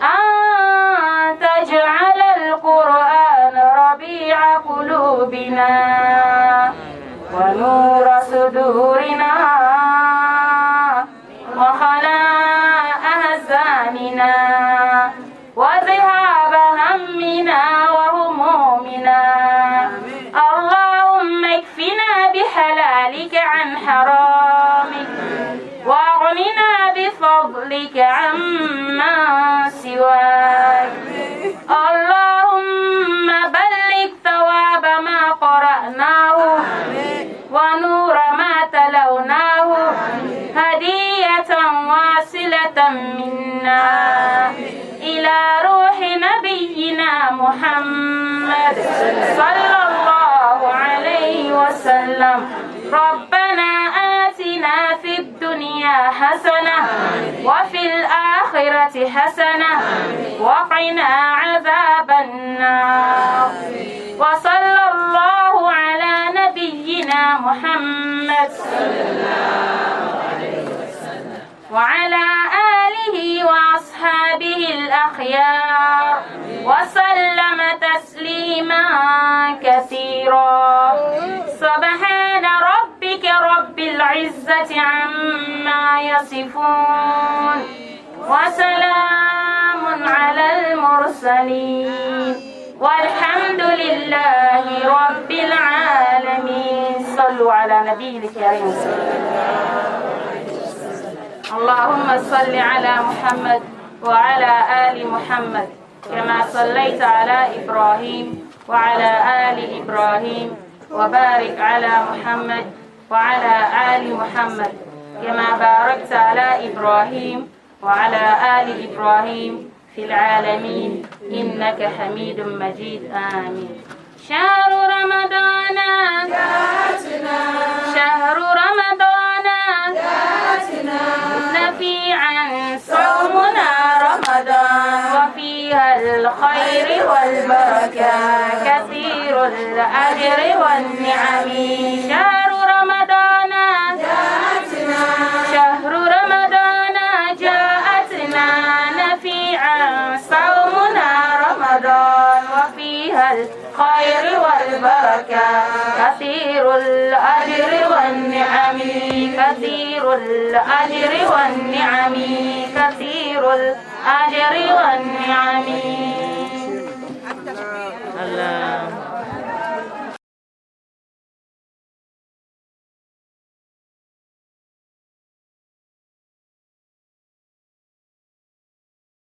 أن تجعل القرآن ربيع قلوبنا ونور صدورنا وخلاء أحزاننا وذهاب همنا وهمومنا اللهم اكفنا بحلالك عن حرامك واغننا بفضلك عمن سواك اللهم بلغ ثواب ما قرأناه ونور ما تلوناه هدية واصلة منا إلى روح نبينا محمد صلى الله عليه وسلم ربنا آتنا في الدنيا حسنة وفي الآخرة حسنة وقنا عذاب النار وصلى الله على نبينا محمد وعلى آله وأصحابه الأخيار وسلم تسليما كثيرا سبحان ربك رب العزة عما يصفون وسلام على المرسلين والحمد لله رب العالمين صلوا على نبي الكريم اللهم صل على محمد وعلى آل محمد كما صليت على إبراهيم وعلى آل إبراهيم وبارك على محمد وعلى آل محمد كما باركت على إبراهيم وعلى آل إبراهيم في العالمين إنك حميد مجيد آمين شهر رمضان شهر رمضان نفيعا صومنا رمضان وفيها الخير والبركة كثير الأجر والنعم شهر رمضان وفيها الخير والبركة كثير الأجر والنعم كثير الأجر والنعم كثير الأجر والنعم.